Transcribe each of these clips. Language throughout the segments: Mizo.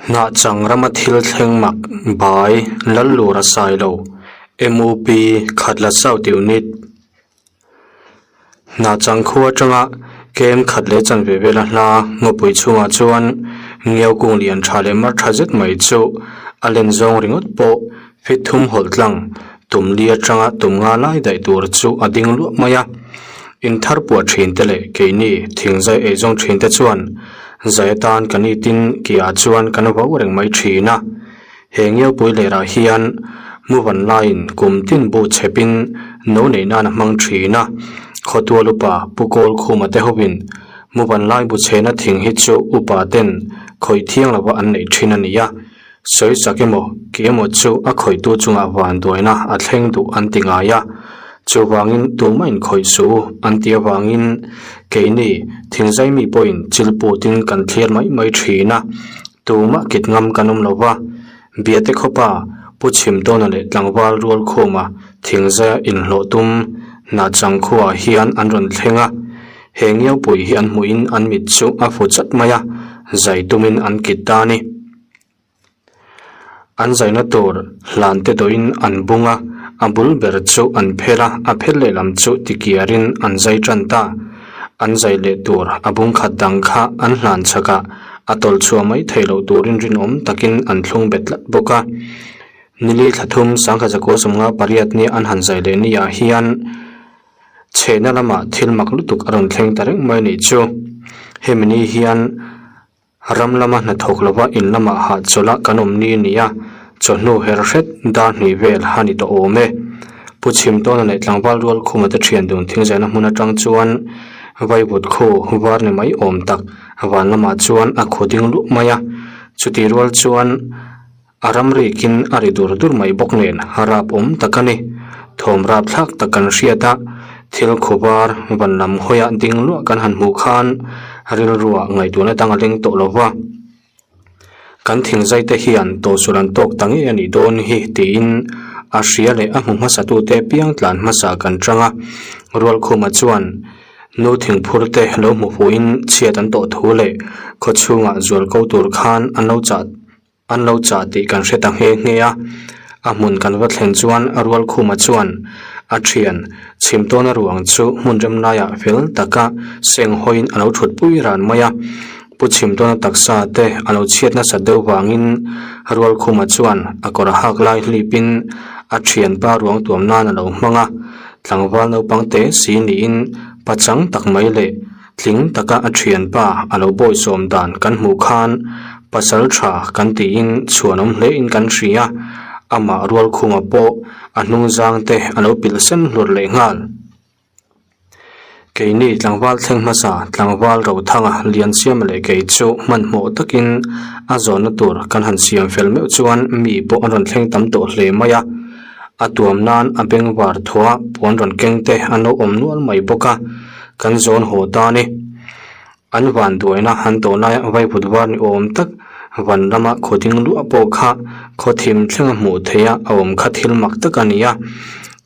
Hnahchang rama thil thleng mak bai Lallur a sai lo, MUP, Khatla South Unit. Hnahchang khua atanga kem khat leh chanve vela hla ngawpui chhungah chuan ngiau kung lian tha leh mar tha zet mai chu a len zawng ringawt pawh fit thum hawlh tlang tum li atanga tum nga lai daih tur chu a ding luah mai a. In thar puah thin te leh keini thingzai eizawng thin te chuan zai atan kan itin ki ah chuan kan vau reng mai thin a. He ngiaupui lerah hian muvan laiin kum tin bu chhepin no neih nan a hmang thin a. Khawtual upa Pu Kawlkhuma te hovin muvan lai bu chhehna thing hi chu upa ten khawih thiang lova an neih thin a ni a. Sawi chak emaw, ki emaw chu a khawihtu chungah vanduaina a thleng duh an ti ngai a, chuvangin tumah inkhawih suh u an ti avangin keini thingzai mi pawhin chil putin kan thlir mai mai thin a, tumah kit ngam kan awm lo va. Biate khawpa Pu Chhimtawna leh tlangval Rualkhuma thingzaia inhlawh tum Hnahchang khuaah hian an rawn thleng a, he ngiaupui hi an hmuhin an mit chu a fu chat mai a, zai tumin an kit ta a ni. An zaina tur hlan te dawhin an bung a, a bul ber chu an phel a, a phel lehlam chu tikiarin an zai tan ta. An zai leh tur a bung khat dang kha an hlan chhak a, a tawlh chhuah mai theih loh turin rinawm takin an thlung bet tlat bawk a. Nili thla thum sangkhat zakua sawmnga pariat nia an han zai leh niah hian chhehna lamah thil mak lutuk a rawn thleng ta reng mai a nih chu. Hemi ni hian. Ram lama hnathawk lova in lamah hahchawlh a kan awm ni nia, chawhnu her hret dar hnih vel a ni tawh awm e. Pu Chhimtawna leh tlangval rual khuma te thian dun thingzaina hmun atang chuan vaivut khu var ni mai awm tak van lamah chuan a khu ding luh mai a, chutih rual chuan a ram rikin a ri dur dur mai bawk nen a rap awm tak a ni. Thawm rap thlak tak kan hriat a, thil khu var van lam hawiah ding luah kan han hmuh khan rilruah ngaihtuahna dang a leng tawh lo va. Kan thingzai te hian tawhsual an tawk ta ngei a nih dawn hi tiin a hria leh a hmu hmasa tute piang tlan hmasa kan chang a. Rualkhuma chuan nu thingphur te lo hmu fuhin chhiat an tawh thu leh khawchhungah zual ko tur khan an lo chah An lo chah tih kan hre ta nghe nghe a, a hmun kan va thlen chuan a Rualkhuma chuan a thian chhimtawna ruang chu hmun rem laiah fel taka seng hawiin a lo thutpui ran mai a. Pu Chhimtawna taksa te a lo chhiat nasat deuh vangin Rualkhuma chuan a kawr a hak lai hlipin a thianpa ruang tuam nan a lo hmang a, tlangval naupang te si niin pachang tak mai leh Tling taka a thianpa a lo bawisawm dan kan hmuh khan pasal tha kan tiin chhuanawm hlein kan hria, amah Rualkhuma pawh a hnung zang te a lo pilh sen hlur leh nghal. Keini tlangval thleng hmasa tlangval Rothanga Liansiama leh kei chu hmanhmawh takin a zawnna tur kan han siam fel meuh chuan mi pawh an rawn thleng tam tawh hle mai a, a tuam nan a bengvar thuah puan rawn keng te an lo awm nual mai bawk a. Kan zawn haw ta a ni. An van duaina han tawh laia vaivut var ni awm tak van lama khaw ding luah pawh kha khaw thim thlenga hmuh theih a awm kha thil mak tak a ni a.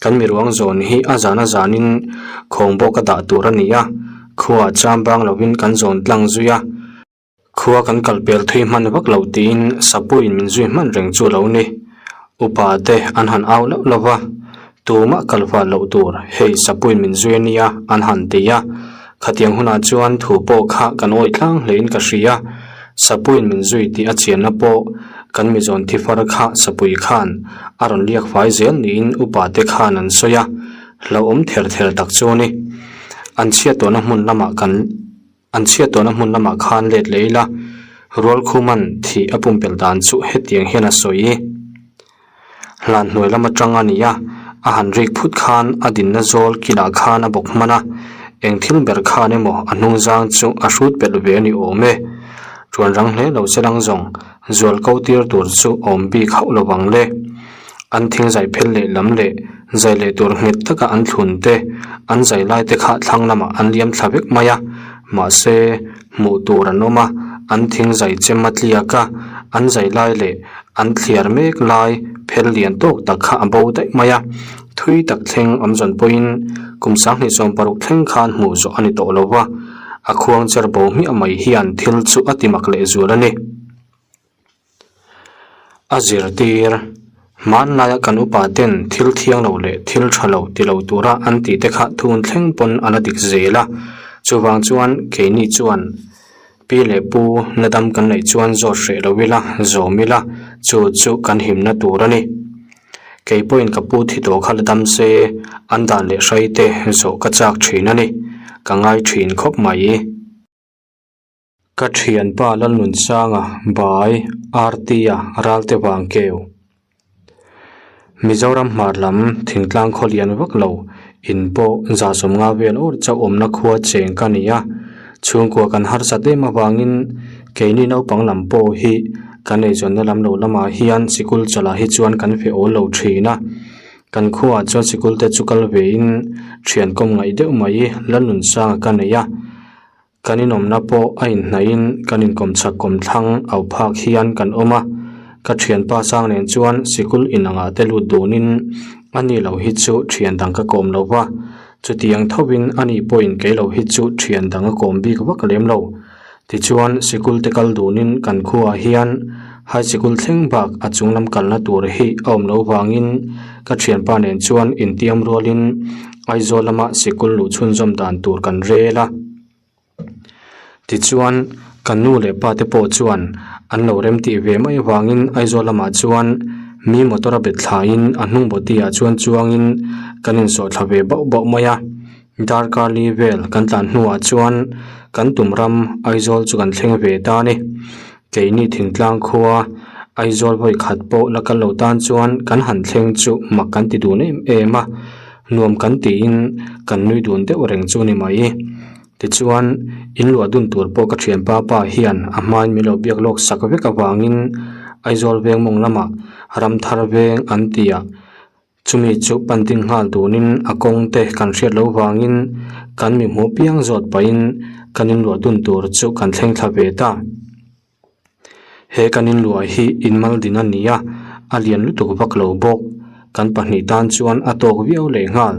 Kan miruang zawn hi a zan a zanin khawng bawk a dah tur a ni a, khuaah cham bang lovin kan zawn tlang zui a. Khua kan kal pel thui hman vak lo tiin Sapuiin min zui hman reng chu lo ni. Upa te an han au loh lo va, tumah kal fal loh tur hei Sapuiin min zui a nia an han ti a. Khatiang hunah chuan thu pawh kha kan awih tlang hlein ka hria. Sapuiin min zui tih a chianna pawh kan mizawn thi far kha Sapui khan a rawn liak fai zel niin upa te khan an sawi a, hlauhawm ther ther tak chu a ni. An chhiat tawhna hmun lamah kan. An chhiat tawhna hmun lamah khan let leh ila, Rualkhuman thih a pumpelh dan chu hetiang hian a sawi. Hlan hnuai lam atang a ni a, a han rik phut khan a dinna zawl kilah khan a bawk hman a, eng thil ber khan emaw a hnung zang chu a hrut pelh ve a ni awm e. Tuan rang hle lo se lang zawng, zual ko tir tur chu awm bik hauh lo vang le. An thing zai phel leh lam leh zai leh tur nghet taka an thlun te, an zai lai te kha thlang lamah an liam thla vek mai a, mahse hmuh tur an awm a, an thing zai chem a tliak a, an zai lai leh an thliar mek lai phel lian tawk tak kha a bo daih mai a, thui tak thleng awm zawn pawhin kum sanghnih 60 thleng khan hmuh zawh a ni tawh lo va, a khuang cher bo hmiah mai hian thil chu a ti mak leh zual a ni. A zirtir, Hmanlaia kan upa ten thil thiang lo leh thil tha lo ti lo tura an tih te kha thun thleng pawn a la dik zel a. Chuvang chuan keini chuan pi leh pu na dam kan neih chuan zawt hreh lo ila, zawm ila, chu chu kan himna tur a ni. Kei pawhin ka pu thi tawh kha la dam se, an dan leh hrai te zawh ka chak thin a ni. Ka ngai thin khawp mai. Ka thianpa Lalnunsanga, Bai, Artia, Ralte Vangkeu. Mizoram hmar lam thingtlang khaw lian vak lo in pawh zasawmnga vel awr chauh awmna khua cheng ka ni a, chhungkua kan harsat em avangin keini naupang lam pawh hi kan eizawnna lam lo lamah hian sikul chawlhah hi chuan kan feh awl lo thin a, kan khuaah chuan sikul te chu kal vein thian kawm ngaih deuh mai Lalnunsanga ka nei a. Kan inawmna pawh a inhnaihin kan inkawm chak kawm thlang au phak hian kan awm a, ka thianpa sang nen chuan sikul inangah te lut dunin a ni lo hi chu thian dang ka kawm lo va, chutiang thovin a ni pawhin kei lo hi chu thian dang a kawm bik vak lem lo. Tichuan sikul te kal dunin kan khuaah hian high sikul thleng bak a chunglam kalna tur hi a awm lo vangin ka thianpa nen chuan intiam rualin Aizawl lama sikul luh chhunzawm dan tur kan rel a. Tichuan, kan nu leh pa te pawh chuan an lo remtih ve mai avangin Aizawl lamah chuan mi motor a bet thlaiin a hnung bawti ah chuan chuangin kan insawh thla ve bauh bauh mai a. Darkar li vel kan tlan hnuah chuan kan tum ram Aizawl chu kan thleng ve ta a ni. Keini thingtlang khua Aizawl vawi khat pawh la kal lo tan chuan kan han thleng chu mak kan ti dun em em a, nuam kan tiin kan nui dun deuh reng chu ni mai. Tichuan, in luah dun tur pawh ka thianpa pa hian a hmain min lo biak lawk sak vek avangin Aizawl veng mawng lamah Ramthar veng an ti a, chumi chu pan ding nghal dunin a kawng te kan hriat loh vangin kan mi hmuh piang zawt pahin kan in luah dun tur chu kan thleng thla ve ta. He kan inluah hi inmal din a ni a, a lian lutuk vak lo bawk. Kan pahnih tan chuan a tawk viau leh nghal.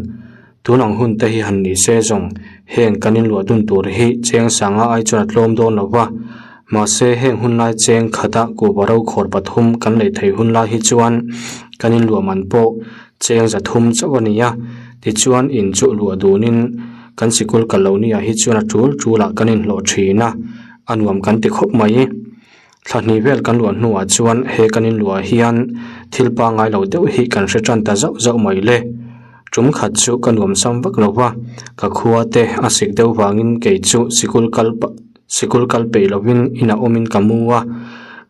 Tun ang hun te hi han ni se zawng, heng kan inluah dun tur hi cheng sanga ai chuan a tlawm dawn lo va. Mahse heng hun lai cheng khata kuhva ro khawr pathum kan lei thei hun lai hi chuan kan inluah man pawh cheng za thum chauh a ni a. Tichuan in chu luah dunin kan sikul kal lo ni ah hi chuan a tul tulah kan inhlawh thin a. A nuam kan ti khawp mai. Thla hnih vel kan luah hnuah chuan he kan inluah hian thil pangngai lo deuh hi kan hre tan ta zauh zauh mai le. Tum khat chu ka nuam sam vak lo va, ka khua te a sik deuh vangin kei chu sikul kal sikul kal peih lovin inah awmin ka mu a.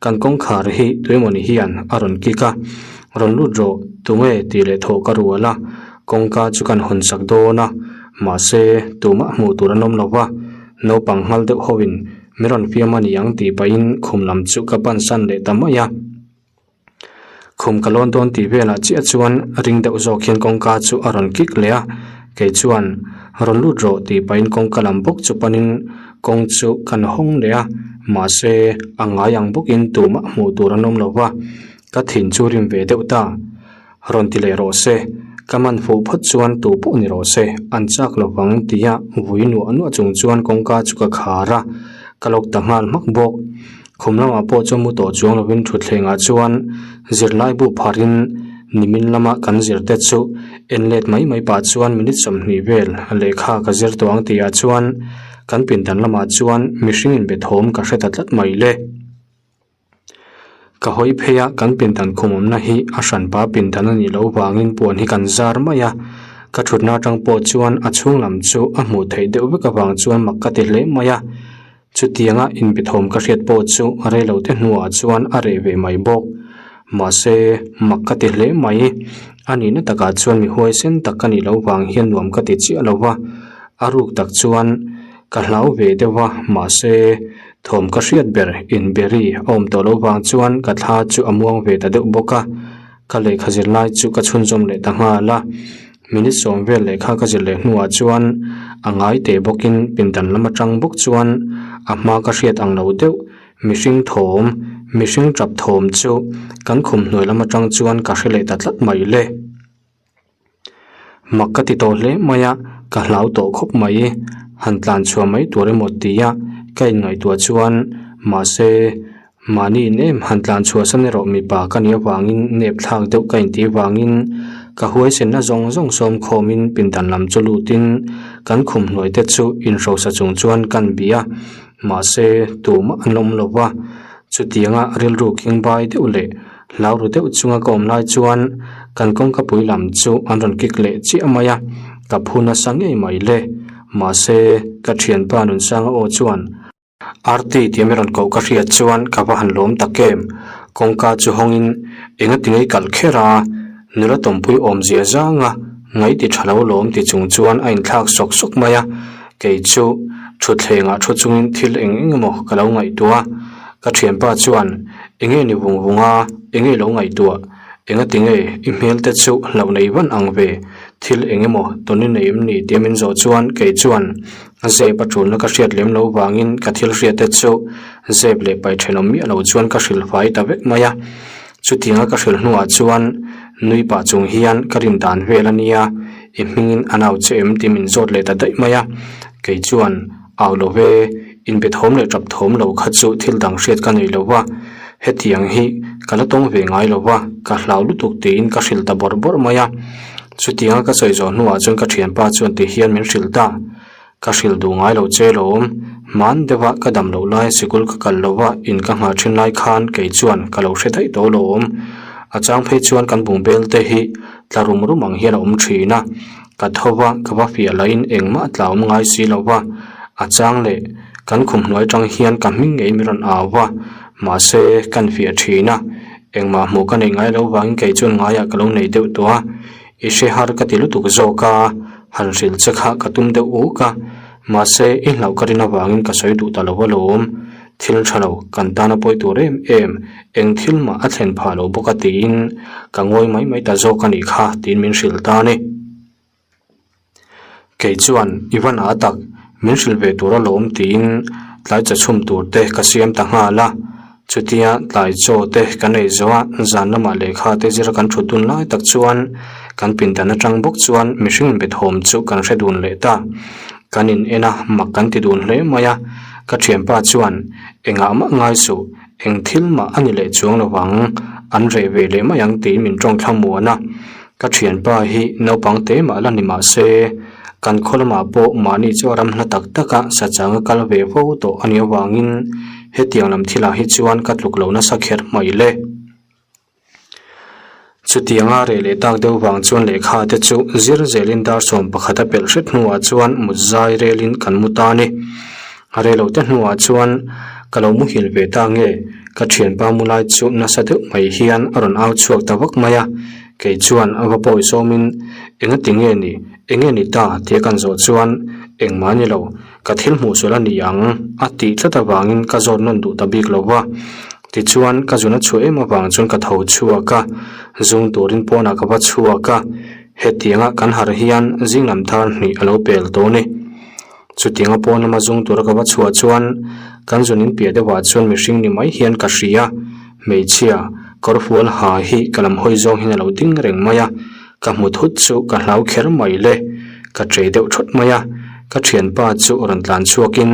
Kan kawngkhar hi tuemawni hian a rawn kik a, rawn lut rawh tunge tih leh thawh ka rual a, kawngka chu kan hawn sak dawn a, mahse tumah hmuh tur an awm lo va. Naupang nghal deuh hoin min rawn fiam a ni ang tih pahin khum lam chu ka pan san leh ta mai a. Khum ka lawn dawn tih velah chiah chuan ring deuh zawk hian kawngka chu a rawn kik leh a, kei chuan rawn lut rawh tih pahin kawngka lam bawk chu panin kawng chu kan hawng leh a, mahse a ngai ang bawkin tumah hmuh tur an awm lo va, ka thin chu rim ve deuh ta. Rawn ti leh rawh se, ka man fuh phawt chuan tu pawh ni rawh se, an chak lo vang tia vui nuah nuah chung chuan kawngka chu ka khar a, ka lawk ta nghal hmak bawk. Khum lamah pawh chuan mu tawh chuang lovin thutthlengah chuan zirlai bu pharin nimin lama kan zir te chu en let mai mai pah chuan minute 20 vel lehkha ka zir tawh ang tihah chuan kan pindan lamah chuan mihring inbe thawm ka hre ta tlat mai le. Ka hawi phei a, kan pindan khum awmna hi a hranpa pindan a nih loh vangin puan hi kan zar mai a, ka thutna atang pawh chuan a chhung lam chu a hmuh theih deuh vek avang chuan mak ka ti hle mai a, chutianga inbithawm ka hriat pawh chu rei lo te hnuah chuan a reh ve mai bawk. Mahse, mak ka ti hle mai, a nihna takah chuan mi huaisen tak ka nih loh vang hian nuam ka ti chiah lo va, a ruk tak chuan Ka hlau ve deuh a, mahse, thawm ka hriat ber inberi a awm tawh loh vang chuan ka thla chu a muang ve ta deuh bawk a, ka lehkha zir lai chu ka chhunzawm leh ta nghal a. Minute sawm vel lehkha ka zir leh hnuah chuan a ngai teh bawkin pindan lam atang bawk chuan a hma ka hriat ang lo deuh mihring thawm, mihring tap thawm chu kan khum hnuai lam atang chuan ka hre leh ta tlat mai le. Mak ka ti tawh hle mai a, ka hlau tawh khawp mai. Han tlan chhuah mai tur emaw tia ka inngaihtuah chuan mahse. Mahni in em han tlan chhuahsan erawh mipa ka nih avangin nep thlak deuh ka intih vangin ka huaisenna zawng zawng sawm khawmin pindan lam chu lutin kan khum hnuai te chu inhrosa chung chuan kan bih a, mahse tumah an awm lo va, chutianga rilru khingbai deuh leh hlau ru deuh chunga ka awm lai chuan kan kawngka pui lam chu an rawn kik leh chiah mai a, ka phu nasa ngei mai le, mahse ka thianpa Nunsanga aw chuan. Arti tih mi rawn koh ka hriat chuan ka va han lawm tak em? Kawngka chu hawngin enga ti ngei kalh kher a, nula tawmpui awmzia zanga ngaih ti tha lo lawm ti chung chuan a inthlak sawk sawk mai a, kei chu thutthlengah thu chungin thil eng eng emaw ka lo ngaihtuah a, ka thianpa chuan enge ni vung vung a, enge lo ngaihtuah, enga ti nge i hmel te chu hlauh nei van ang ve, thil eng emaw tawn i nei em ni tia min zawh chuan kei chuan Zep a tulna ka hriat lem loh vangin ka thil hriat te chu zep leh pai thenawm miah lo chuan ka hrilh fai ta vek mai a. Chutianga ka hrilh hnuah chuan nui pah chung hian ka rin dan vel a nia, i hmingin a nau che em tih min zawt leh ta daih mai a. Kei chuan au lo ve, inbe thawm leh tap thawm lo kha chu thil dang hriat ka nei lo va, hetiang hi ka la tawng ve ngai lo va, ka hlau lutuk tiin ka hrilh ta bawrh bawrh mai a. Chutianga ka sawi zawh hnuah chuan ka thianpa chuan ti hian min hrilh ta. Ka hrilh duh ngai lo che lawm. Hman deuha ka dam loh lai sikul ka kal lova in ka nghah thin lai khan kei chuan ka lo hre daih tawh lawm. A chang phei chuan kan bungbel te hi tla rum rum ang hian a awm thin a. Ka tho va, ka va fiah lahin engmah tla awm ngai si lo va. A chang leh kan khum hnuai tang hian ka hming ngei min rawn au va. Mahse kan fiah thin a. Engmah hmuh ka neih ngai lo vangin kei chuan ngaiah ka lo nei deuh tawh a, i hre har ka ti lutuk zawk a, han hrilh che kha ka tum deuh uk a, mahse i hlauh ka rin avangin ka sawi duh ta lo alawm, thil tha lo kan tana pawi tur em em, eng thil mah a thlen phah lo bawk a tiin ka ngawi mai mai ta zawk a nih kha tiin min hrilh ta a ni. Kei chuan i va na tak, min hrilh ve tur alawm tiin tlai chaw chhum tur te ka siam ta nghal a. Chutia tlai chaw te kan ei zo a, zan lamah lehkha te zira kan thut dun lai tak chuan kan pindan atang bawk chuan mihring inbethawm chu kan hre dun leh ta. Kan in en a, mak kan ti dun hle mai a. Ka thianpa chuan engah mah ngai suh, eng thil mah a ni leh chuang lo vang, an reh ve leh mai ang tiin min tawng thla muan a. Ka thianpa hi naupang te mah la ni mah se, kan khaw lamah pawh mahni chu a ram hla tak taka sachanga kal ve fo tawh a nih avangin hetiang lam thilah hi chuan ka tluk lo nasa kher mai le. Chutianga reh leh tak deuh vang chuan lehkha te chu zir zelin dar 11 a pelh hret hnuah chuan mut zai relin kan mu ta a ni. A rei loh te hnuah chuan ka lo muhil ve ta nge, ka thianpa mu lai chu nasa deuh mai hian a rawn au chhuak ta vak mai a, kei chuan a va pawi sawmin enga ti nge ni, enge ni ta tia kan zawh chuan engmah ni lo, ka thil hmuh sual a ni ang a tih tlat avangin ka zawt nawn duh ta bik lo va. Tichuan ka zun a chhuah em avang chuan ka tho chhuak a, zung turin pawnah ka va chhuak a, hetianga kan harh hian zing lam thar hnih a lo pel tawh a ni. Chutianga pawn lama zung tura ka va chhuah chuan kan zun in piah deuhah chuan mihring ni mai hian ka hria. Hmeichhia, kawrfual ha hi ka lam hawi zawng hian a lo ding reng mai a, ka hmu thut chu ka hlau kher mai le. Ka ṭei deuh ṭhawt mai a, ka ṭhianpa chu rawn tlan chhuakin,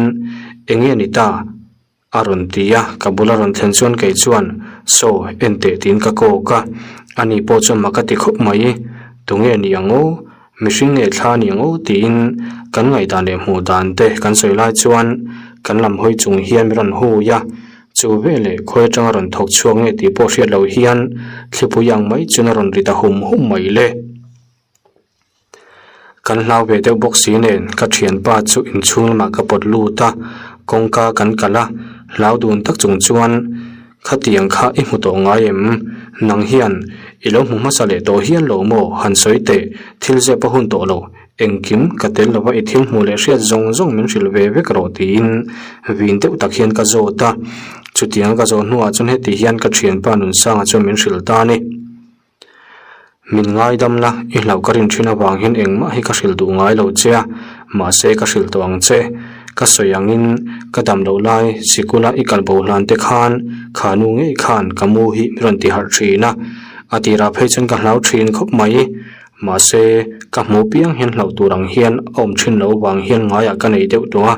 Enge ni ta? A rawn ti a, ka bula rawn thlen chuan kei chuan, Saw, en teh tiin ka kawk a, ani pawh chuan mak a ti khawp mai, Tunge ni ang aw? Mihring nge thla ni ang aw? tiin kan ngaihdan leh hmuh dan te kan sawi lai chuan kan lam hawi chung hian min rawn hui a, chu veleh khawi atanga rawn thawk chhuak nge tih pawh hriat loh hian thlipui ang mai chuan a rawn ri ta hum hum mai le. Kan hlau ve deuh bawk si nen ka thianpa chu inchhung lamah ka pawt lut a, kawngka kan kalh a, hlau dun tak chung chuan khatiang kha i hmu tawh ngai em? Nang hian i lo hmu hmasa leh tawh hial lo maw? Han sawi teh, thil zep a hun tawh lo, engkim ka tel lova i thil hmuh leh hriat zawng zawng min hrilh ve vek rawh tiin vin deuh tak hian ka zawt a, chutianga ka zawh hnuah chuan heti hian ka thianpa Nunsanga chuan min hrilh ta a ni. Min ngaidam la, i hlauh ka rin thin avang hian engmah hi ka hrilh duh ngai lo che a, mahse ka hrilh tawh ang che. Ka sawi angin ka dam loh lai sikula i kal bo hlan te khan kha nu ngei khan ka mu hi mi rawn ti harh thin a, a tirah phei chuan ka hlau thin khawp mai. Mahse ka hmuh piang hian hlauh tur ang hian a awm thin loh avang hian ngaiah ka nei deuh tawh a.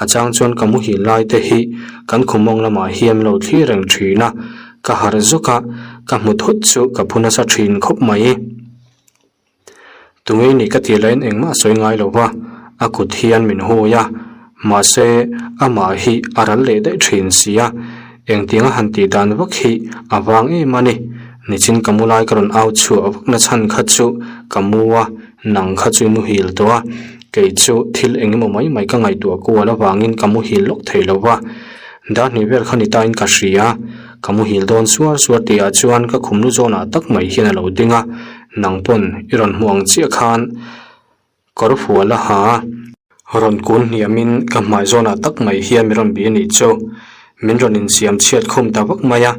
A chang chuan ka muhil lai te hi kan khum mawng lamah hian min lo thlir reng thin a, ka harh zawk a, ka hmu thut chu ka phu nasa thin khawp mai. Tunge ni ka tih laiin engmah a sawi ngai lo va, a kut hian min hui a, mahse amah hi a ral leh daih thin si a, engtianga han tih dan vak hi a vang em a ni. Nichin ka mu lai ka rawn au chhuah vak na chhan kha chu ka mu a, nang kha chu i muhil tawh a, kei chu thil eng emaw mai mai ka ngaihtuah kual avangin ka muhil lawk thei lo va, dar hnih vel kha ni tain ka hria, ka muhil dawn suar suar tihah chuan ka khum lu zawnah tak mai hian a lo ding a. Nang pawn i rawn hmu ang chiah khan kawr fual a ha a, rawn kun hniamin ka hmai zawnah tak mai hian min rawn bi a nih chu. Min rawn insiam chhiat khum ta vak mai a,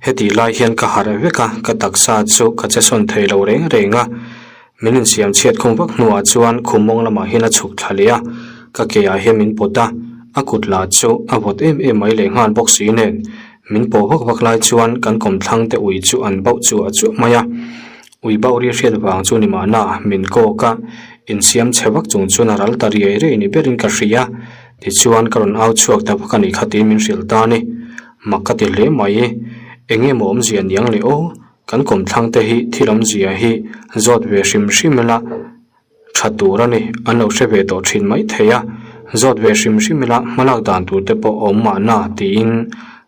hetih lai hian ka harh vek a, ka taksa chu ka che sawn thei lo reng reng a. Min insiam chhiat khum vak hnuah chuan khum mawng lamah hian a chhuk thla leh a, ka ke ah hian min pawt a, a kut lah chu a vawt em em mai leh nghal bawk si nen. Min pawh vak vak lai chuan kan kawmthlang te ui chu an bauh chuah chuah mai a, ui bauh ri hriat vang chu ni mahna min kawk a, insiam chhe vak chung chuan a ral ta riai riai ni berin ka hria, tichuan ka rawn au chhuak ta vak a nih kha tiin min hrilh ta a ni. Mak ka ti hle mai, eng nge maw awmzia niang le aw, kan kawmthlang te hi thil awmzia hi zawt ve hrim hrim ila, Tha tur a ni, an lo hre ve tawh thin mai thei a, zawt ve hrim hrim ila hmalak dan tur te pawh a awm mahna tiin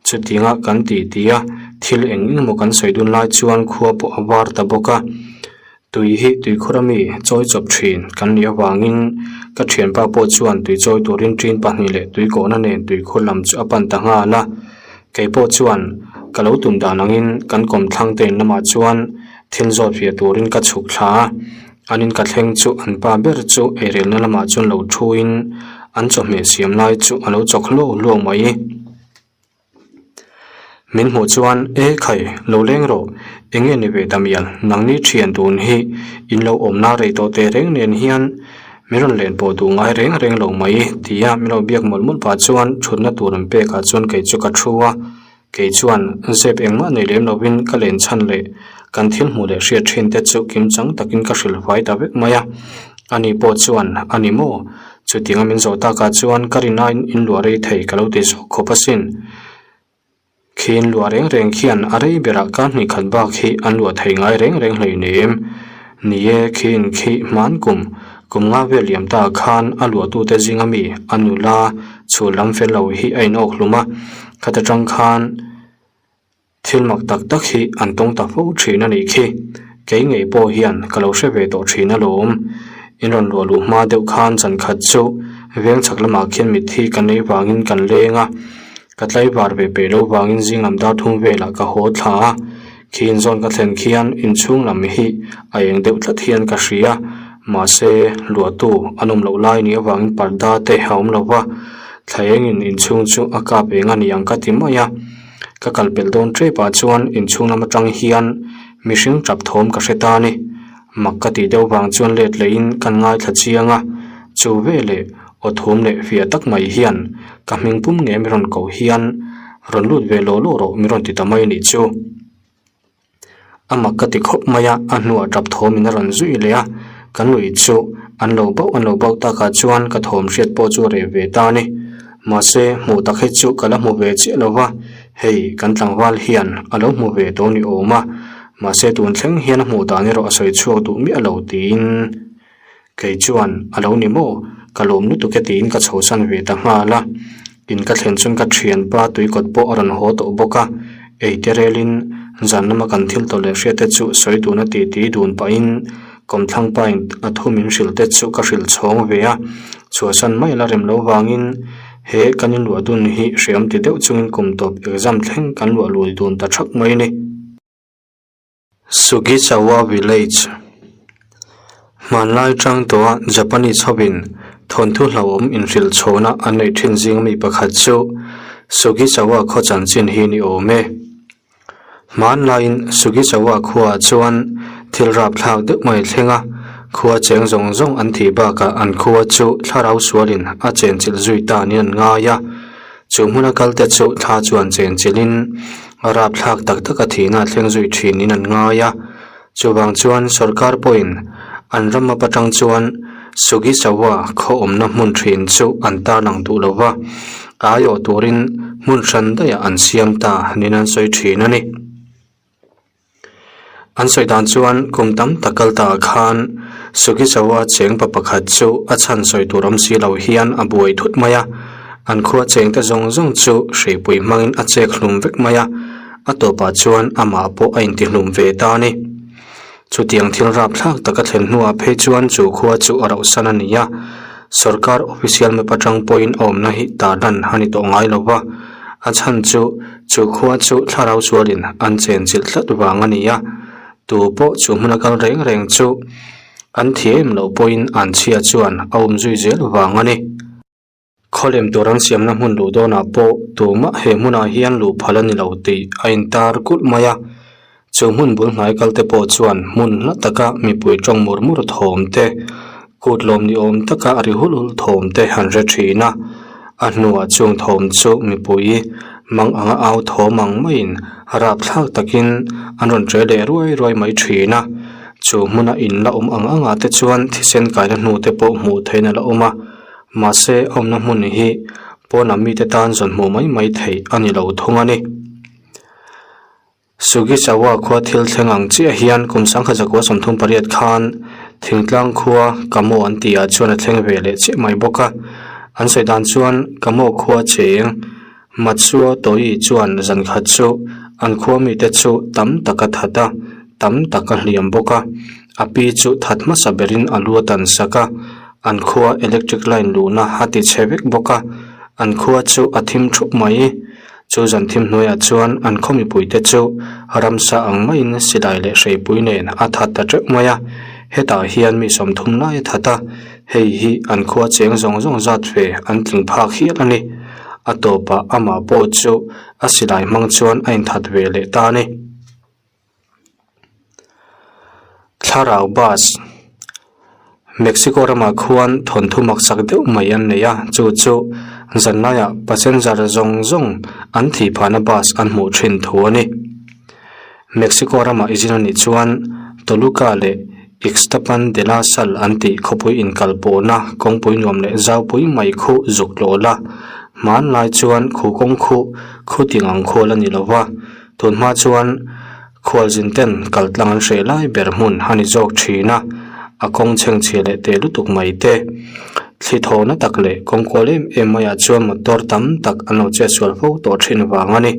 chutinga kan ti ti a, thil eng eng emaw kan sawi dun lai chuan khua pawh a var ta bawk a, tui hi tuikhur ami chawi chawp thin kan nih avangin ka thianpa pawh chuan tui chawi turin tin pahnih leh tui kawhna nen tuikhur lam chu a pan ta nghal a, kei pawh chuan ka lo tum dan angin kan kawmthlang te in lamah chuan thil zawt fiah turin ka chhuk thla a. An in ka thleng chu an pa ber chu eirelna lamah chuan lo thuin an chawhmeh siam lai chu a lo chawk hluau hluau mai. Min hmuh chuan e khai lo leng rawh eng nge ni ve ta mial nangni thian tun hi in lo awmna rei tawh teh reng nen hian min rawn len pawh duh ngai reng reng lo mai tia min lo biak mawlh mawlh pah chuan thutna tur an pekah chuan kei chu ka thu a. Kei chuan zep engmah nei lem lovin ka len chhan leh kan thil hmuh leh hriat thin te chu kimchang takin ka hrilh fai ta vek mai a. Ani pawh chuan, A ni maw? Chutianga min zawh takah chuan ka rin aiin in luah rei thei ka lo ti zawk khawp asin. Khi in luah reng reng khian a rei berah ka hnih khat bak hi an luah thei ngai reng reng hleinem. Ni e, khi in khi hman kum, kum nga vel liam ta khan a luahtute zinga mi a nula chhul lam fel lo hi a inawk hlum a. Khata tang khan thil mak tak tak hi an tawng ta fo thin a nih khi. Kei ngei pawh hian ka lo hre ve tawh thin alawm. In rawn luah luh hma deuh khan chan khat chu veng chhak lamah khian mitthi ka nei vangin kan leng a. Ka tlaivar ve peih loh vangin zing lam dar thum velah ka haw thla a. Khi inzawn ka thlen khian inchhung lam hi a eng deuh tlat hian ka hria. Mahse, luahtu an awm loh lai nih avangin parda te a awm lo va, thla engin inchhung chu a kap eng a ni ang ka ti mai a. Ka kal pelh dawn tepah chuan inchhung lam atang hian mihring tap thawm ka hre ta a ni. Mak ka tih deuh vang chuan let lehin kan ngaithla chiang a, chu veleh aw thum leh fiah tak mai hian ka hming pum nge mi rawn koh hian rawn lut ve law law rawh mi rawn ti ta mai a nih chu. A mak ka ti khawp mai a, a hnuah tap thawmin a rawn zui leh a, kan lui chu an lo bauh an lo bauh takah chuan ka thawm hriat pawh chu a reh ve ta a ni. Mahse, hmuh tak hi chu ka la hmu ve chiah lo va, hei kan tlangval hian a lo hmu ve tawh ni awm a, mahse tun thleng hian a hmuh dan erawh a sawi chhuak duh miah lo tiin kei chuan a lo ni maw, ka lawm lutuk e tiin ka chhosan ve ta nghal a. In ka thlen chuan ka thianpa tuikawt pawh a rawn haw tawh bawk a, ei te relin zan lama kan thil tawh leh hriat te chu sawi dun a ti ti dun pahin kawmthlang pain a thu min hrilh te chu ka hrilh chhawng ve a, chhuahsan mai la rem lo vangin he kan inluah dun hi hreawm ti deuh chungin kum tawp exam thleng kan luah lui dun ta thak mai a ni. Sugisawa Village Hmanlai tang tawha Japanese hovin thawnthu hlauhawm inhrilh chhawna an neih thin zing mi pakhat chu Sugisawa khaw chanchin hi ni awm e. Hmanlaiin Sugisawa khuaah chuan thil rapthlak deuh mai thleng a, khua cheng zawng zawng an thih bakah an khua chu thlarau sualin a chenchilh zui ta niin an ngai a. Chu hmuna kalte chu thla chuan chenchilhin a rapthlak tak taka thihna a thleng zui thinin an ngai a. Chuvang chuan sorkar pawhin an ram ap atang chuan. Sugisawa khaw awmna hmun thin chu an tarlang duh lo va, a aiawh turin hmun hran daihah an siam ta niin an sawi thin a ni. An sawi dan chuan kum tam tak kal ta ah khan Sugisawa cheng pa pakhat chu a chhan sawi tur awm si lo hian a buai thut mai a, an khua cheng te zawng zawng chu hreipui hmangin a chek hlum vek mai a, a tawpah chuan amah pawh a intihlum ve ta a ni. Chutiang thil rapthlak taka thlen hnuah phei chuan chu khua chu a rauhsan a ni a, sorkar official map atang pawhin a awmna hi tarlan a ni tawh ngai lo va, a chhan chu chu khua chu thlarau sualin an chenchilh tlat vang a ni a, tu pawh chu hmuna kal reng reng chu an thi em loh pawhin an chhia chuan a awm zui zel vang a ni. Khawlem tur an siamna hmun luh dawnah pawh tumah he hmunah hian luh phal a ni lo tih a intar kulh mai a. Chu hmun bul hnai kal te pawh chuan hmun hla taka mipui tawng mur mur thawm te, kut lawm ni awm taka a ri hulh hulh thawm te han hre thin a. A hnuah chung thawm chu mipui mang anga au thawm ang maiin rapthlak takin an rawn ṭe leh ruai ruai mai thin a. Chu hmuna in la awm ang angah te chuan thisen kaina hnu te pawh hmuh theihna la awm a. Mahse, a awmna hmun hi pawnah mite tan zawn hmuh mai mai theih a ni lo thung a ni. Sugisawa khua thil thleng ang chiah hian kum 1938 khan thingtlang khua Kamo an tihah chuan a thleng ve leh chiah mai bawk a. An sawi dan chuan Kamo khua cheng Matsuo Toi chuan zan khat chu an khua mite chu tam tak a that a, tam tak a hliam bawk a. A pi chu that hmasa berin a lu a tan sak a, an khua electric line luhna a ti chhe vek bawk a, an khua chu a thim thup mai. Chu zan thim hnuaiah chuan an khaw mipuite chu ramsa ang maiin silai leh hreipui nen a that ta teuh mai a, hetah hian mi 30 lai a that a, hei hi an khua cheng zawng zawng zat ve an tling phak hial a ni. A tawpah amah pawh chu a silai hmang chuan a inthat ve leh ta a ni. Thlarau bus Mexico ramah khuan thawnthu maksak deuh mai an nei a, chu chu zanlaiah passenger zawng zawng an thih phahna bus an hmuh thin thu a ni. Mexico ramah i zin a nih chuan Toluca leh Ixtapan de la Sal an tih khawpui inkalpawhna kawngpui nuam leh zaupui mai khu zuk tlawh la, hmanlai chuan khu kawng khu khu ting ang khual a ni lo va. Tun hma chuan khualzin ten kal tlang an hreh lai ber hmun a ni zawk thin a, a kawng chhengchhia leh teh lutuk mai te. Thli thawhna tak leh kawng kual em em maiah chuan motor tam tak an lo chetsual fo tawh thin vang a ni.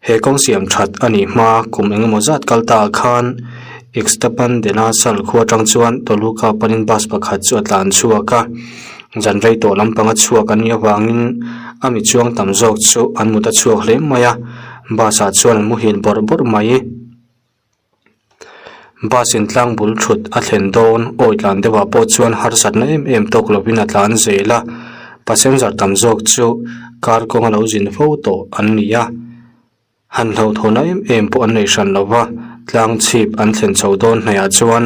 He kawng siam that a nih hma kum engemaw zat kal ta ah khan Ixtapan de la Sal khua atang chuan Toluca panin bus pakhat chu a tlan chhuak a. Zan rei tawh lampanga chhuak an nih avangin a mi chuang tam zawk chu an mut a chhuak hle mai a, bus ah chuan an muhil bawrh bawrh mai. Bus in tlang bul thut a thlen dawn awi tlan deuh ah pawh chuan harsatna em em tawk lovin a tlan zel a, passenger tam zawk chu car kawng a lo zin fo tawh an ni a. Han hlauhthawhna em em pawh an nei hran lo va, tlang chhip an thlen chho dawn hnaihah chuan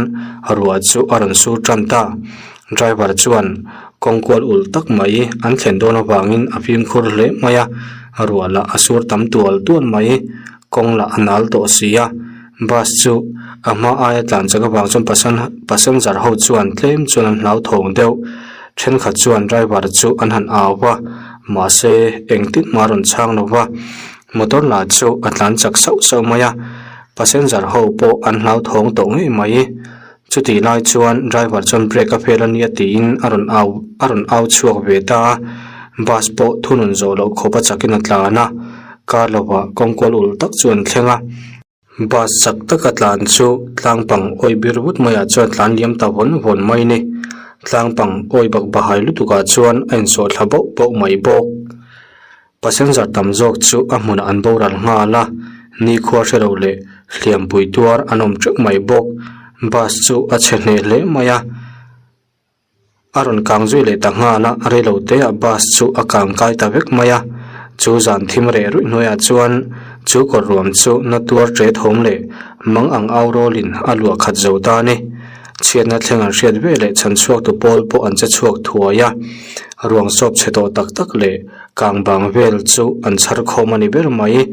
ruah chu a rawn sur tan ta. Driver chuan kawng kual ulh tak mai an thlen dawn avangin a fimkhur hle mai a, ruah lah a sur tam tual tual mai, kawng lah a nal tawh si a. Bus chu a hma aia tlan chak avang chuan passenger ho chuan tlem chuan an hlauthawng deuh. Thenkhat chuan driver chu an han au va, mahse engtin mah a rawn chhang lo va. Motor lah chu a tlan chak sauh sauh mai a, passenger ho pawh an hlauthawng tawh ngei mai. Chutih lai chuan driver chuan brake a fail a nia tiin a rawn au a rawn au chhuak ve ta a, bus pawh thunun zawh loh khawp a chakin a tlan a, car lovah kawngkual ulh tak chu an thleng a. Bus chak taka tlan chu tlang pang awih bir vut maiah chuan tlan liam ta vawn vawn mai ni. Tlang pang awih bak bahai lutukah chuan a insawh thla bauh bauh mai bawk. Passenger tam zawk chu a hmunah an boral nghal a, nikhua hre lo leh hliampui tuar an awm teuh mai bawk. Bus chu a chhe hneh hle mai a. A rawn kang zui leh ta nghal a, reilo teah bus chu a kang kai ta vek mai a. Chu zan thim reh ruih hnuaiah chuan chu kawr ruam chu na tuar ṭe thawm leh mang ang au rawlin a luah khat zo ta a ni. Chhiatna thleng an hriat ve leh chhan chhuaktu pawl pawh an che chhuak thuai a, ruang sawp chhe tawh tak tak leh kang bang vel chu an chhar khawm a ni ber mai.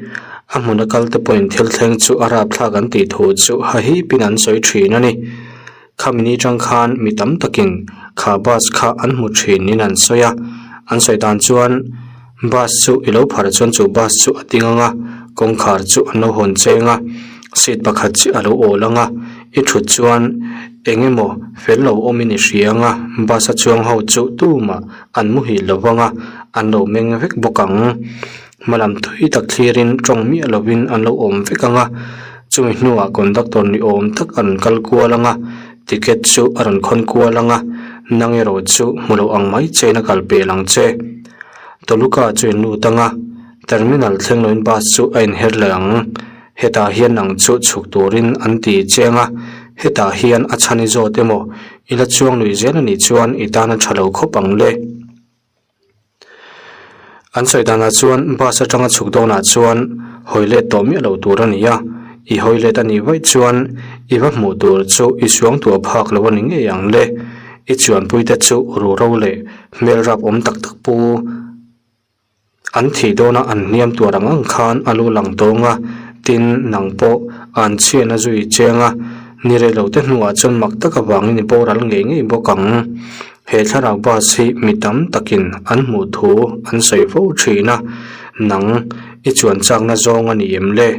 A hmuna kalte pawhin thil thleng chu a rapthlak an tih thu chu hahipin an sawi ṭhin a ni. Khami ni tang khan mi tam takin Kha bus kha an hmu thin niin an sawi a, an sawi dan chuan bus chu i lo phar chuan chu bus chu a ding ang a, kawngkhar chu an lo hawn cheng a, seat pakhat chiah a lo awl ang a, i thut chuan eng emaw fel lo awmin i hria ang a, bus a chuang ho chu tumah an muhil lo vang a, an lo meng vek bawk ang. Hmalam thui tak thlirin tawng miah lovin an lo awm vek ang a, chumi hnuah conductor ni awm tak an kal kual ang a, ticket chu a rawn khawn kual ang a, nang erawh chu hmu loh ang mai chein a kal pel ang che. Toluca chu in lut ang a, terminal thleng loin bus chu a inher leh ang. Hetah hian nang chu chhuk turin an ti cheng a, hetah hian a chhan i zawt emaw i la chuang lui zel a nih chuan i tan a tha lo khawp ang le. An sawi danah chuan bus atanga chhuk dawnah chuan hawi let tawh miah lo tur a ni a, i hawi let a nih vaih chuan i va hmuh tur chu i suang tuah phak lo a ni ngei ang le. I chuanpuite chu ruhro leh hmel rap awm tak tak pu. An thih dawna an hniam tuar ang ang khan a lu lang tawng a, tin nang pawh an chhian a zui cheng a, ni rei lo te hnuah chuan mak tak avangin i boral ngei ngei bawk ang. He thlarau bus hi mi tam takin an hmuh thu an sawi fo thin a, nang i chuan chakna zawng a ni em le?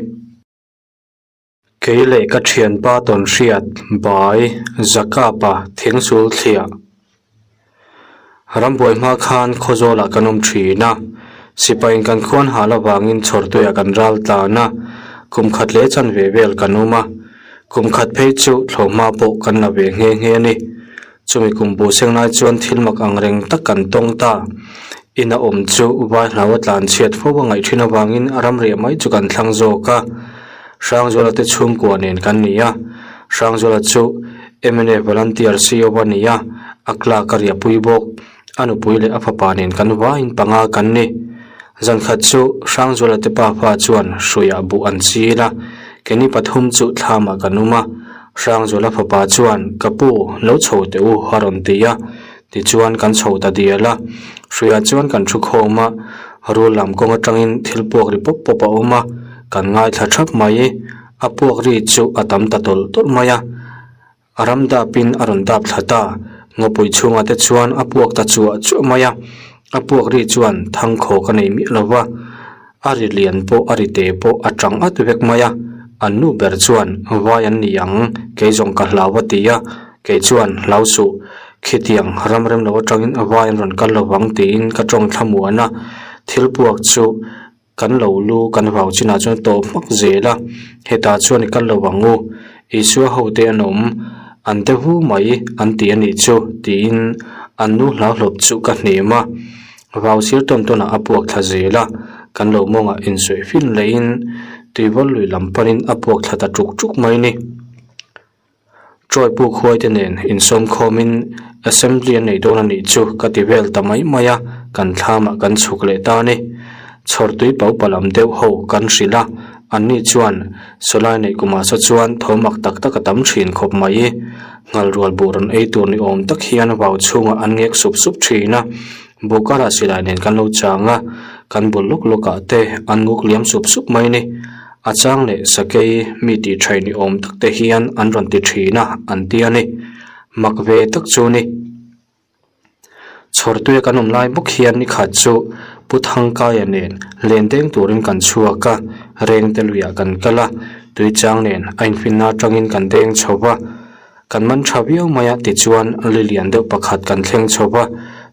Kei leh ka thianpa tawnhriat bai Zakapa thingsul thliah rambuai hma khan Khawzawlah kan awm thin a, sipaiin kan khuan hal avangin chhawrtuiah kan ral tlan a, kum khat leh chanve vel kan awm a, kum khat phei chu thlawhhma pawh kan la ve nghe nghe a ni. Chumi kum bu seng lai chuan thil mak ang reng tak kan tawng ta. Ina awm chu vai hlau a tlan chhiat fo a ngaih thin avangin ramriah mai chu kan thlang zawk a. Hrangzuala te chhungkua nen kan ni a. Hrangzuala chu mna volunteer CO a ni a, a clerk a riahpui bawk. A nupui leh a fapa nen kan vaiin panga kan ni. Zan khat chu Hrangzuala te pafa chuan hruiah buh an chil a, keini pathum chu thlamah kan awm a. Hrangzuala fapa chuan, Ka pu, lo chho teh u, a rawn ti a. Tichuan kan chho ta dial a. Hruiah chuan kan thu khawm a, rul lam kawng atangin thil puak ri pawp pawp a awm a, kan ngaithla thap mai. A puak ri chu a tam ta tawlh tawlh mai a. A ram dapin a rawn dap thla ta. Ngawpui chhungah te chuan a puak ta chuah chuah mai a, a puak ri chuan thangkhaw ka nei miah lo va, a ri lian pawh a ri te pawh a tang at vek mai a. An nu ber chuan, Vai an ni ang, kei zawng ka hlau a ti a, kei chuan, Hlau suh, khitiang ram rem lo atangin vai an rawn kal lo vang tiin ka tawng thlamuan a, thil puak chu Kan lo lu kan vau chinah chuan tawp hmak zel a, hetah chuan i kal lo ang u, Isua hote an awm, an te vu mai an ti a nih chu tiin an nu hlauhlawp chu ka hnem a, vau sir tawn tawnah a puak thla zel a, kan lo mawngah insuih fin lehin tuivawl lui lam panin a puak thla ta tuk tuk mai ni. Troy puk huai te nen insawm khawmin assembly an nei dawn a nih chu ka ti vel ta mai mai a, kan thlamah kan chhuk leh ta a ni. Chhawr tui pau palam deuh ho kan hrilh a, anni chuan sawlai neih kumah saw chuan tho mak tak tak a tam thin khawp mai. Nghalrual buh rawn ei tur ni awm tak hian vau chhungah an ngek sup sup thin a, buh karah silai nen kan lo chang a, kan bul lawk lawkah te an nguk liam sup sup mai a ni. A chang leh sakei mi tih thaih ni awm tak te hian an rawn ti thin a, an ti a ni. Mak ve tak chu ni. Chhawrtuia kan awm lai bawk hian ni khat chu Pu Thangkaia nen len deng turin kan chhuak a, rengte luiah kan kal a, tuichang nen a infinna atangin kan deng chho va. Kan man tha viau mai a tichuan li lian deuh pakhat kan thleng chho va,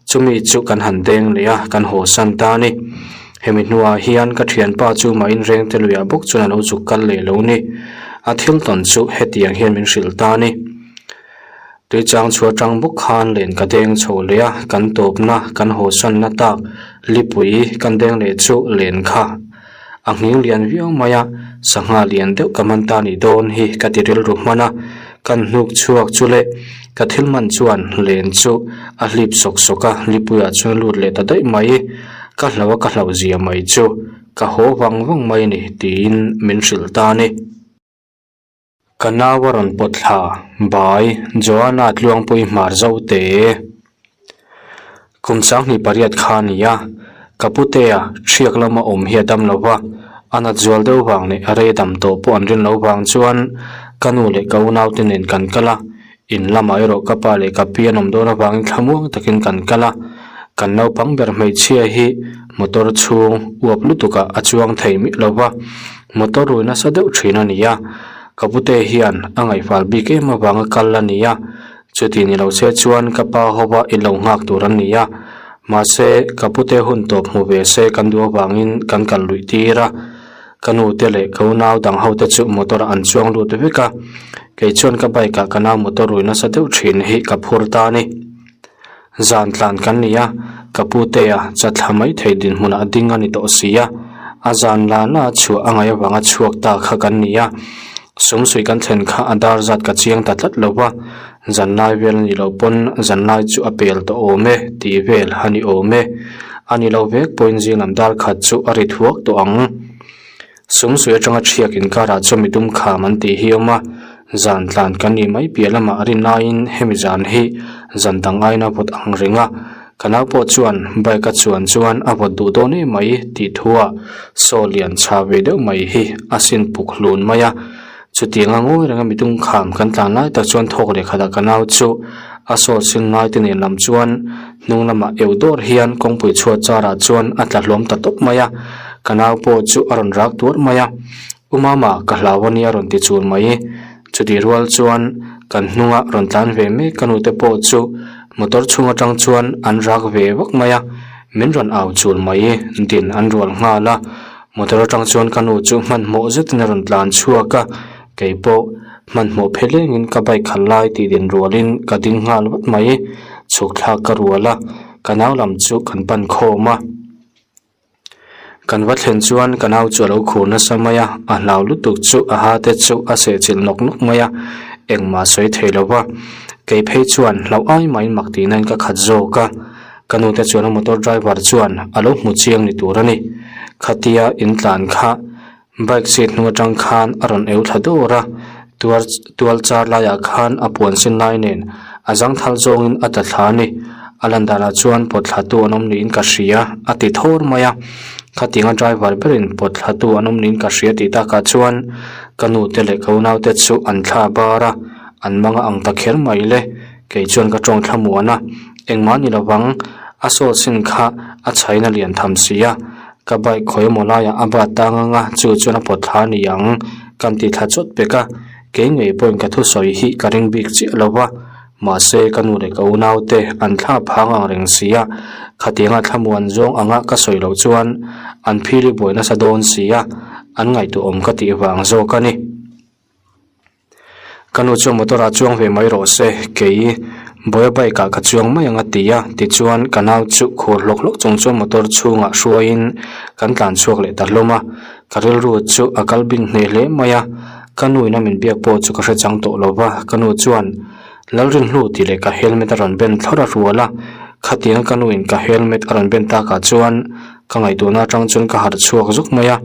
chumi chu kan han deng leh a, kan haw san ta a ni. Hemi hnuah hian ka thianpa chu mah inreng te luiah bawk chuan a lo zuk kal leh lo ni. A thil tawn chu hetiang hian min hrilh ta a ni. Tuichang chhuah atang bawk khan len ka deng chho leh a, kan tawpna kan haw sanna tak lipui kan deng leh chu len kha A nghing lian viau mai a, sangha lian deuh ka man ta nih dawn hi ka ti rilru hman a, kan hnuk chhuak chu le ka thil man chuan len chu a hlip sawk sawk a, lipuiah chuan lut leh ta daih mai, ka hlau a ka hlauh zia mai chu ka haw vang vang mai a ni tiin min hrilh ta a ni. Ka nau a rawn pawt thla, Bai, Joanna Tluangpui hmar zo te. Kum sanghnih pariat kha a ni a, ka putea thiak lama awm hi a dam lo va, a nat zual deuh vang leh a rei dam tawh pawh an rin loh vang chuan ka nu leh ka unaute nen kan kal a. In lamah erawh ka pa leh ka pi an awm dawn avangin thlamuang takin kan kal a, kan naupang ber hmeichhia hi motor chhung uap lutukah a chuang thei miah lo va, motor rui nasa deuh thin a ni a, ka pute hian a ngaihfal bik em avanga kal a ni a, chuti ni lo se chuan ka pa hova i lo nghak tur an ni a, mahse ka pute hun tawp hmu ve se kan duh avangin kan kal luih tir a. Ka nu te leh ka unau dang ho te chu motor ah an chuang lut vek a, kei chuan ka bike ah ka nau motor rui nasa deuh thin hi ka phur ta a ni. Zan tlan kan ni a, ka pu te a chatthla mai thei dinhmunah a ding a ni tawh si a, a zan la la a chhuah a ngaih avanga chhuak ta kha kan ni a, sumsui kan thlen kha a dar zat ka chiang ta tlat lo va, zanlai vel a nih loh pawn zanlai chu a pel tawh awm e tih vel a ni awm e. A ni lo vek pawhin zing lam dar khat chu a ri thuak tawh ang. Sumsui atanga thiak inkarah chuan mi dum kham an tih hi a awm a, zan tlan kan nih mai piah lamah a rin laiin hemi zan hi zan dang aiin a vawt ang reng a, ka nau pawh chuan bike a chuan chuan a vawt duh dawn em mai tih thuah saw lian chha ve deuh mai hi a sin puk hlun mai a. Chutianga ngawi renga midum kham kan tlan lai tak chuan thawk leh khatah ka nau chu a sawl sin ngai te nen lam chuan hnung lamah eu dawr hian kawngpui chhuat char ah chuan a tla hlawm ta tawp mai a, ka nau pawh chu a rawn rak tuar mai a, U Mama ka hlau a nia rawn ti chul mai. Chutih rual chuan kan hnunga rawn tlan ve mek ka nute pawh chu motor chhung atang chuan an rak ve vak mai a, min rawn au chul mai din an rual nghal a. Motor atang chuan ka nu chu hmanhmawh zetin a rawn tlan chhuak a, kei pawh hmanhmawh phe lengin ka bike khalh lai tih din rualin ka ding nghal vat mai. Chhuk thlak ka rual a, ka nau lam chu kan pan khawm a. Kan va thlen chuan ka nau chu a lo khur nasa mai a, a hlau lutuk chu a ha te chu a sehchilh nawk nawk mai a, engmah sawi thei lo va. Kei phei chuan hlauh ai maiin mak tih nain ka khat zawk a. Ka nute chuan a motor driver chuan a lo hmu chiang ni tur a ni. Khatia in tlan kha bike seat hnung atang khan a rawn eu thla dawr a, tuar tual char laiah khan a puan sin lai nen a zangthal zawngin a tla thla a ni. A lan danah chuan pawt thla tu an awm niin ka hria a ti thawr mai a. Khatianga driver berin pawt thla tu an awm niin ka hria tih takah chuan ka nute leh ka unaute chu an thla bar a, an mang a ang ta kher mai le. Kei chuan ka tawng thlamuan a, engmah ni lovang, a sawl sin kha a chhain a lian tham si a, ka bike khawi emaw laiah a bat tang ang a, chu chuan a pawt thla a ni ang, kan ti thla chawt pek a, kei ngei pawhin ka thusawi hi ka ring bik chiah lo va, mahse ka nu leh ka unau te an thla phang ang reng si a, khatianga thlamuan zawng anga ka sawi loh chuan an phili buai nasa dawn si a, an ngaihtuahawm ka tih vang zawk a ni. Ka nu chuan motor ah chuang ve mai rawh se, kei Bawia bike ah ka chuang mai ang a ti a, tichuan ka nau chu khur hlawk hlawk chung chuan motor chhungah hruaiin kan tlan chhuak leh ta hlawm a, ka rilru chu a kal bing hneh hle mai a, ka nu in a min biak pawh chu ka hre chang tawh lo va, ka nu chuan Lalrinhlu tih leh ka helmet a rawn ben thlawr a rual a, khatiang ka nu in ka helmet a rawn ben takah chuan ka ngaihtuahna atang chuan ka harh chhuak zuk mai a,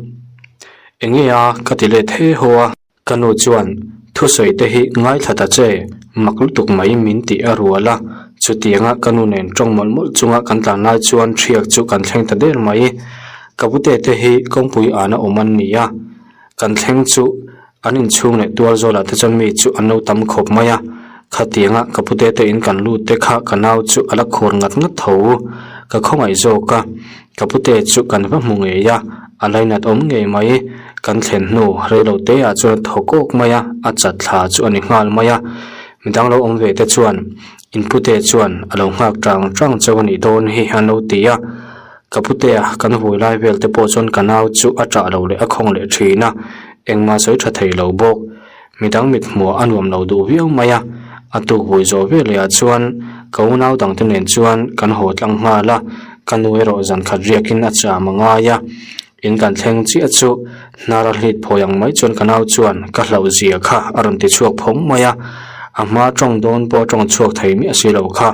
enge a ka ti let he haw a. Ka nu chuan, Thusawi te hi ngaithla ta che, mak lutuk mai min tih a rual a. Chutianga ka nu nen tawng mawlh mawlh chunga kan tlan lai chuan ṭhiak chu kan thleng ta der mai. Ka pute te hi kawngpui ana awm an ni a, kan thleng chu an inchhung leh tual zawlah te chuan mi chu an lo tam khawp mai a. Khatianga ka pute te in kan lut te kha ka nau chu a la khur ngat ngat tho. Ka khawngaih zawk a. Ka pute chu kan va hmu ngei a, a lainat awm ngei mai. Kan thlen hnu reilo te ah chuan a thaw kawk mai a, a chat thla chu a ni nghal mai a. Midang lo awm ve te chuan in pute chuan a lo nghak tang tang chauh a nih dawn hi an lo ti a. Ka pute a kan vui lai vel te pawh chuan ka nau chu a ṭah lo leh a khawng leh ṭhin a, engmah sawi ṭha thei lo bawk. Midang mit hmuh a nuam lo duh viau mai a, a tuk vui zawh ve leh ah chuan ka unau dangte nen chuan kan haw tlang nghal a, ka nu erawh zan khat riakin a cham a ngai a, in kan thleng chiah chu hnar a hlit phawi ang mai chuan ka nau chuan ka hlauh zia kha a rawn ti chhuak phawng mai a, a hma tawng dawn pawh a tawng chhuak thei miah si lo kha,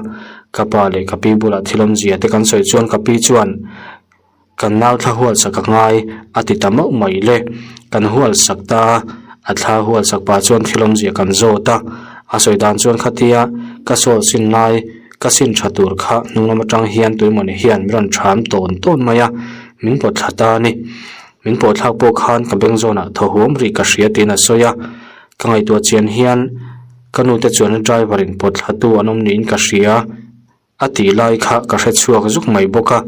ka pa leh ka pi bulah thil awmzia te kan sawi chuan ka pi chuan. Kan nau thla hual sak a ngai, a ti ta mauh mai le. Kan hual sak ta a, a thla hual sak pah chuan thil awmzia kan zawt a. A sawi dan chuan khatia ka sawl sin lai, ka sin tha tur kha hnung lam atang hian tuimawni hian min rawn ṭham tawn tawn mai a, min pawt thla ta a ni. Min pawh thlak pawh khan ka beng zawnah thaw huam rih ka hria tiin a sawi a. Ka ngaihtuah chian hian. Ka nute chuan driver in pawt thla tu an awm niin ka hria a tih lai kha ka hre chhuak zuk mai bawk a,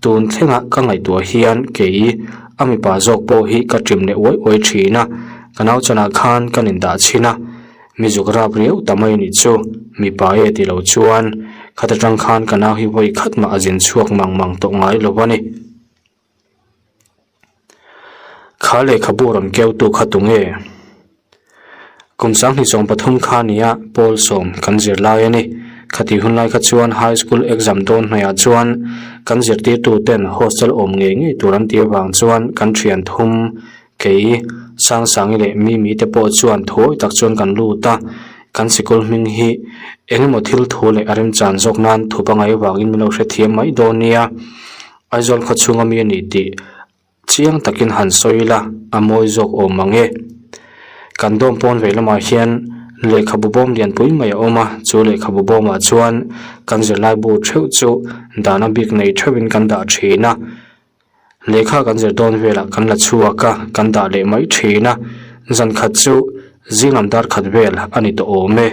tun thlenga ka ngaihtuah hian kei a mipa zawk pawh hi ka ṭim leh uai uai ṭhin a, ka nau chanah khan kan indah chhin a, mi zuk rap riau ta mai anih chu, mipa e ti lo chuan khata tang khan ka nau hi vawi khat mah a zin chhuak mang mang tawh ngai lo a ni. Kha lehkhabu rawn keutu kha tunge? Kum 2013 kha nia pawl sawm kan zir lai a ni. Khati hun lai kha chuan high school exam dawn hnuaiah chuan kan zirtirtu ten hostel awm ngei ngei tur an tih avang chuan kan thian thum kei Sangsangi leh Mimi te pawh chuan thuawi tak chuan kan lut a. Kan sikul hming hi engemaw thil thu leh a remchan zawk nan thu pangai avangin min lo hrethiam mai dawn nia. Aizawl khaw chhunga mi a ni tih chiang takin han sawi ila a mawi zawk awm ang e. Kan dawm pawn ve lamah hian lehkhabu bawm lianpui mai a awm a, chu lehkhabu bawmah chuan kan zirlaibu theuh chu dahna bik nei theuhin kan dah thin a. Lehkha kan zir dawn velah kan la chhuak a, kan dah leh mai thin a. Zan khat chu zinglam dar khat vel a ni tawh awm e.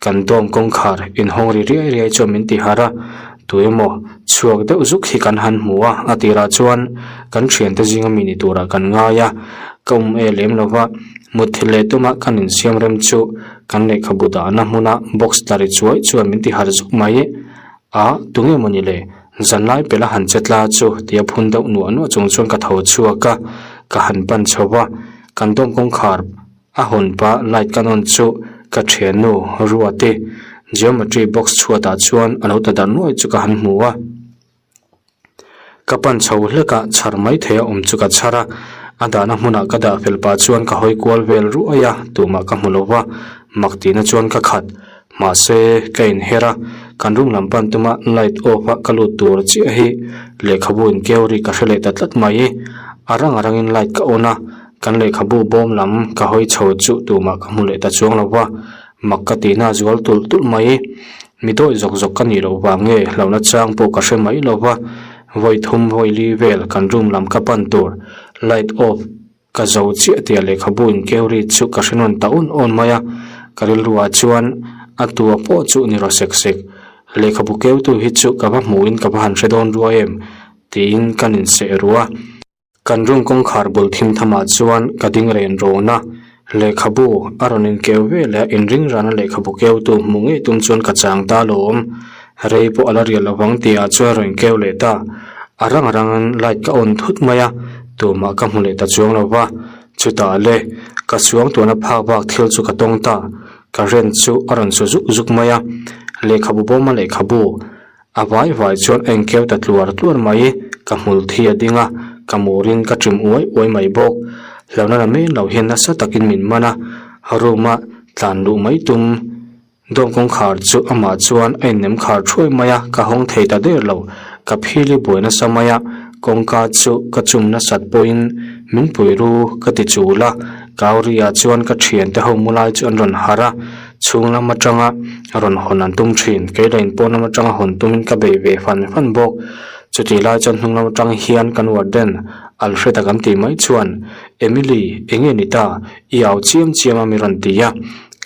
Kan dawm kawngkhar inhawng ri riai riai chuan min ti harh a, tu emaw chhuak deuh zuk hi kan han hmu a, a tirah chuan kan thiante zinga mi ni turah kan ngai a, ka um e lem lo va, mutthilh leh tuma kan insiam rem chu kan lehkhabu dahna hmuna box tla ri chuai chuan min ti harh zuk mai a, tunge maw ni le, zanlai pela han che tla chu tia phun deuh nuah nuah chung chuan ka tho chhuak a, ka han pan chho va, kan dawm kawngkhar. A hawn pah light ka nawn chu ka thiannu Ruati geometry box chhuatah chuan a lo ta dar nuai chu ka han hmu a. Ka pan chho hlek a, chhar mai thei a awm chu ka chhar a, a dahna hmunah ka dah fel pah chuan ka hawi kual vel ruai a, tumah ka hmu lo va, mak tihna chuan ka khat. Mahse, ka inher a, kan room lam pan tuma light off a ka lut tur chiah hi lehkhabu inkeu ri ka hre leh ta tlat mai. A rang a rangin light ka on a, kan lehkhabu bawm lam ka hawi chho chu tumah ka hmu leh ta chuang lo va, mak ka tihna a zual tulh tulh mai. Mi dawi zawk zawk ka nih loh vang nge hlauhna chang pawh ka hre mai lo va, vawi thum vawi li vel kan room lam ka pan tur light off Ka zo chiah tia lehkhabu inkeu ri chu ka hre nawn ta awn awn mai a, ka rilruah chuan a tua pawh chu ni rawh sek sek. Lehkhabu keutu hi chu ka va hmuhin ka va han hre dawn rua em? tiin kan inseh ru a. Kan room kawngkhar bul thim thamah chuan ka ding ren rawn a, lehkhabu a rawn inkeu ve leh a inring rana lehkhabu keutu hmuh ngei tum chuan ka chang ta alawm. Rei pawh a la rial lovang tihah chuan rawn keu leh ta. A rang rangin light ka on thut mai a, tumah ka hmu leh ta chuang lo va. Chutah le, ka chuang tuahna phak bak thil chu ka tawng ta. Current chu a rawn su zuk zuk mai a, lehkhabu bawma lehkhabu a vai vai chuan a inkeu ta tluar tluar mai. Ka hmul thi a ding a, ka murin ka ṭim uai uai mai bawk. Hlauhna la men lo hian nasa takin min man a, room-a tlan luh mai tum. Dawm kawngkhar chu amah chuan a innem khar thuai mai a, ka hawng thei ta der lo. Ka phili buai nasa mai a, kawngka chu ka chum nasat pawhin min pui ru ka ti chul a. Kauri-ah chuan ka thiante ho mu lai chu an rawn harh a, chhung lam atanga rawn hawn an tum thin. Kei la inpawn lam atanga hawn tumin ka bei ve fan fan bawk. Chutih lai chuan hnung lam atang hian kan warden Alfred-a kan tih mai chuan, Emily, enge ni ta? I au chiam chiam a mi rawn ti a.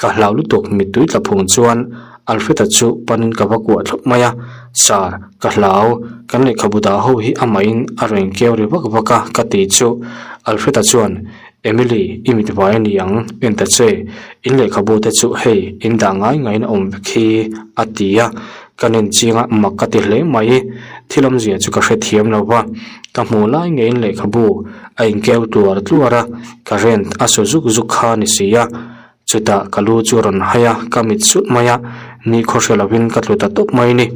Ka hlau lutuk mittui tla phung chuan Alfred-a chu panin ka va kuah thlawp mai a, Sir, ka hlau, kan lehkhabu dah ho hi amahin a rawn inkeu ri vak vak a ka ti chu Alfred-a chuan Emily, i mit vai a ni ang, en ta che, in lehkhabu te chu hei in dah ngai ngaiin a awm vek hi a ti a, ka nen chianga mak ka ti hle mai, thil awmzia chu ka hrethiam lo va, ka hmuh lai ngeiin lehkhabu a inkeu tluar tluar a, current a su zuk zuk kha a ni si a. Chutah ka lu chu a rawn hai a, ka mit sut mai a, ni khaw hre lovin ka tlu ta tawp mai ni.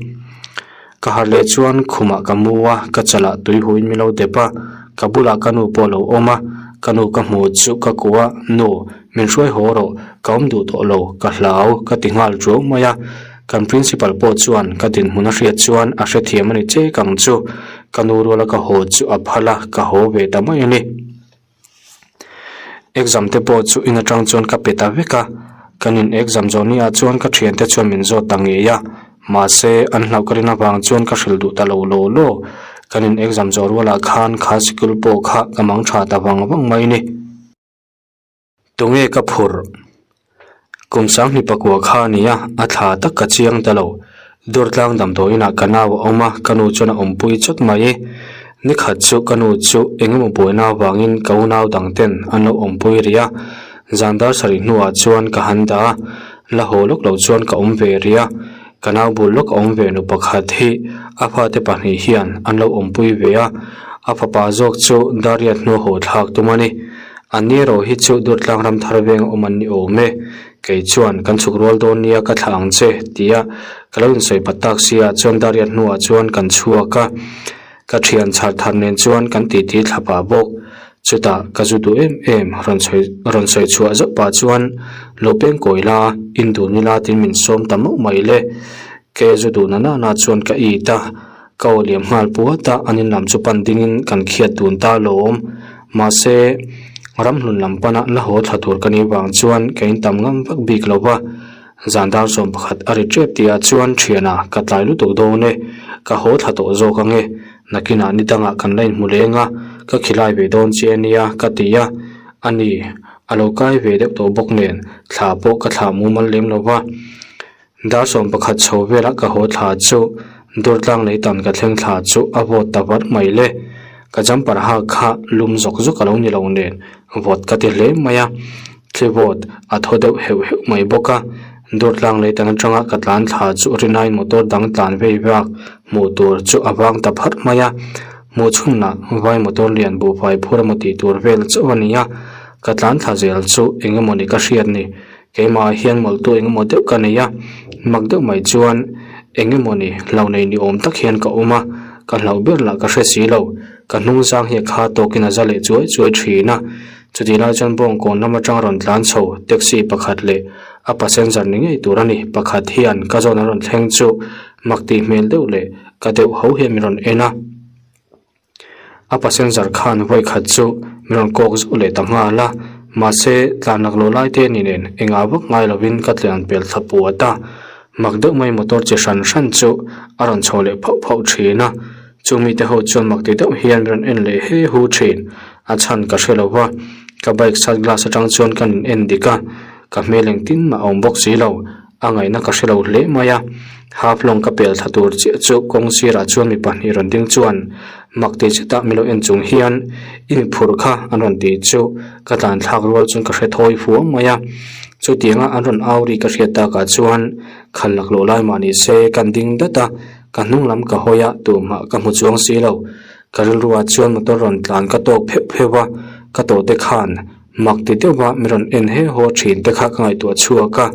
Ka harh leh chuan khumah ka mu a, ka chalah tui huin min lo dep a, ka bulah ka nu pawh a lo awm a, ka nu ka hmu chu ka kuh a, Nu, min hruai haw rawh, ka awm duh tawh lo, ka hlau, ka ti nghal ṭuau mai a. Kan principal pawh chuan ka dinhmun a hriat chuan a hrethiam a ni chek ang chu, ka nu ruala ka haw chu a phal a, ka haw ve ta mai a ni. Exam te pawh chu in atang chuan ka pe ta vek a, kan in exam zawh ni ah chuan ka thiante chuan min zawt ta ngei a, mahse an hlauh ka rin avang chuan ka hrilh duh ta lo law law, kan in exam zawh rualah khan kha sikul pawh kha ka mang tha ta vang vang mai ni. Tunge ka phurh? Kum sanghnih pakua kha a ni a, a thla tak ka chiang ta lo. Durtlang damdawiinah ka nau a awm a, ka nu chuan a awmpui chawt mai. Ni khat chu ka nu chu eng emaw buaina avangin ka unau dang ten an lo awmpui rih a, zan dar sarih hnuah chuan ka han dah a, la haw lawk lo chuan ka awm ve rih a. Ka nau bul lawk a awm ve nu pakhat hi a fate pahnih hian an lo awmpui ve a, a fapa zawk chu Dariat hnu haw thlak tum a ni. An ni erawh hi chu Durtlang ram thar veng awm an ni awm e. Kei chuan kan chhuk rual dawn nia ka thlah ang che tia ka lo insawi pat tak sia chuan Dariat hnuah chuan kan chhuak a, ka thian chhar thar nen chuan kan titi thla pah bawk. Chutah ka zu duh em em rawn sawi rawn sawi chhuah zauh pah chuan lo peng kawi la, in dun ila tiin min sawm ta mauh mai le. Ke zu duh na nana chuan ka it a, ka aw liam nghal puat a, an in lam chu pan dingin kan khiat dun ta alawm. Mahse, ramhlun lam pana la haw thla tur ka nih vang chuan ka in tam ngam vak bik lo va. Zan dar sawm pakhat a ri tep tihah chuan thiana ka tlai lutuk dawn e, ka haw thla tawh zawk ange, nakinah ni dangah kan la inhmu leng a, ka khilai ve dawn che ania ka ti a, ani a lo kai ve deuh tawh bawk nen thla pawh ka thlah mumal lem lo va. Dar 11 chho velah ka haw thla chu Durtlang leitan ka thleng thla chu a vawt ta vat mai le, ka jumper hak kha lum zawk zawk a lo ni lo nen vawt ka ti hle mai a. Thli vawt a thaw deuh heuh heuh mai bawk a, Durtlang leitan atanga ka tlan thla chu rinain motor dang tlan vei vak hmuh tur chu a vang ta pharh mai a, hmuh chhunah vai motor lian buhfai phur emaw tih tur vel chauh a ni a, ka tlan thla zel chu eng emaw ni ka hriat ni, keimah hian mawlhtu eng emaw deuh ka nei a, mak deuh mai chuan eng emaw ni hlo nei ni awm tak hian ka awm a, ka hlauh ber lah ka hre si lo, ka hnung zang hi a kha tawkin a za leh chuai chuai thin a. Chutih lai chuan Bawngkawn lam atang rawn tlan chho taxi pakhat leh a passenger ni ngei tur a ni. Pakhat hian ka zawn a rawn thleng chu mak tih hmel deuh leh ka deuh ho hian min rawn en a. A passenger khan vawi khat chu min rawn kawk zauh leh ta nghal a. Mahse tlan lak loh lai te ni nen engah vak ngai lovin ka tlan pel thla puat a. Mak deuh mai motor chi hran hran chu a rawn chho leh phauh phauh thin a. Chu mite ho chuan mak ti deuh hian min rawn en leh he hu thin. A chhan ka hre lo va, ka bike side glass atang chuan ka nin en dik a, ka hmel engtin mah a awm bawk si lo, a ngaihna ka hre lo hle mai a. Half long ka pel thla tur chiah chu kawng sirah chuan mi pahnih rawn ding chuan mak ti chetah min lo en chung hian i mi phurh kha an rawn tih chu ka tlan thlak rual chuan ka hre thawi fuam mai a. Chutianga an rawn au ri ka hriat takah chuan khal laklawh lai mah ni se kan ding dat a, ka hnung lam ka hawi a tumah ka hmu chuang si lo. Ka rilruah chuan motor rawn tlan ka tawk pheuh pheuh a, ka tawh te khan mak ti deuh a mi rawn en he haw thin te kha ka ngaihtuah chhuak a,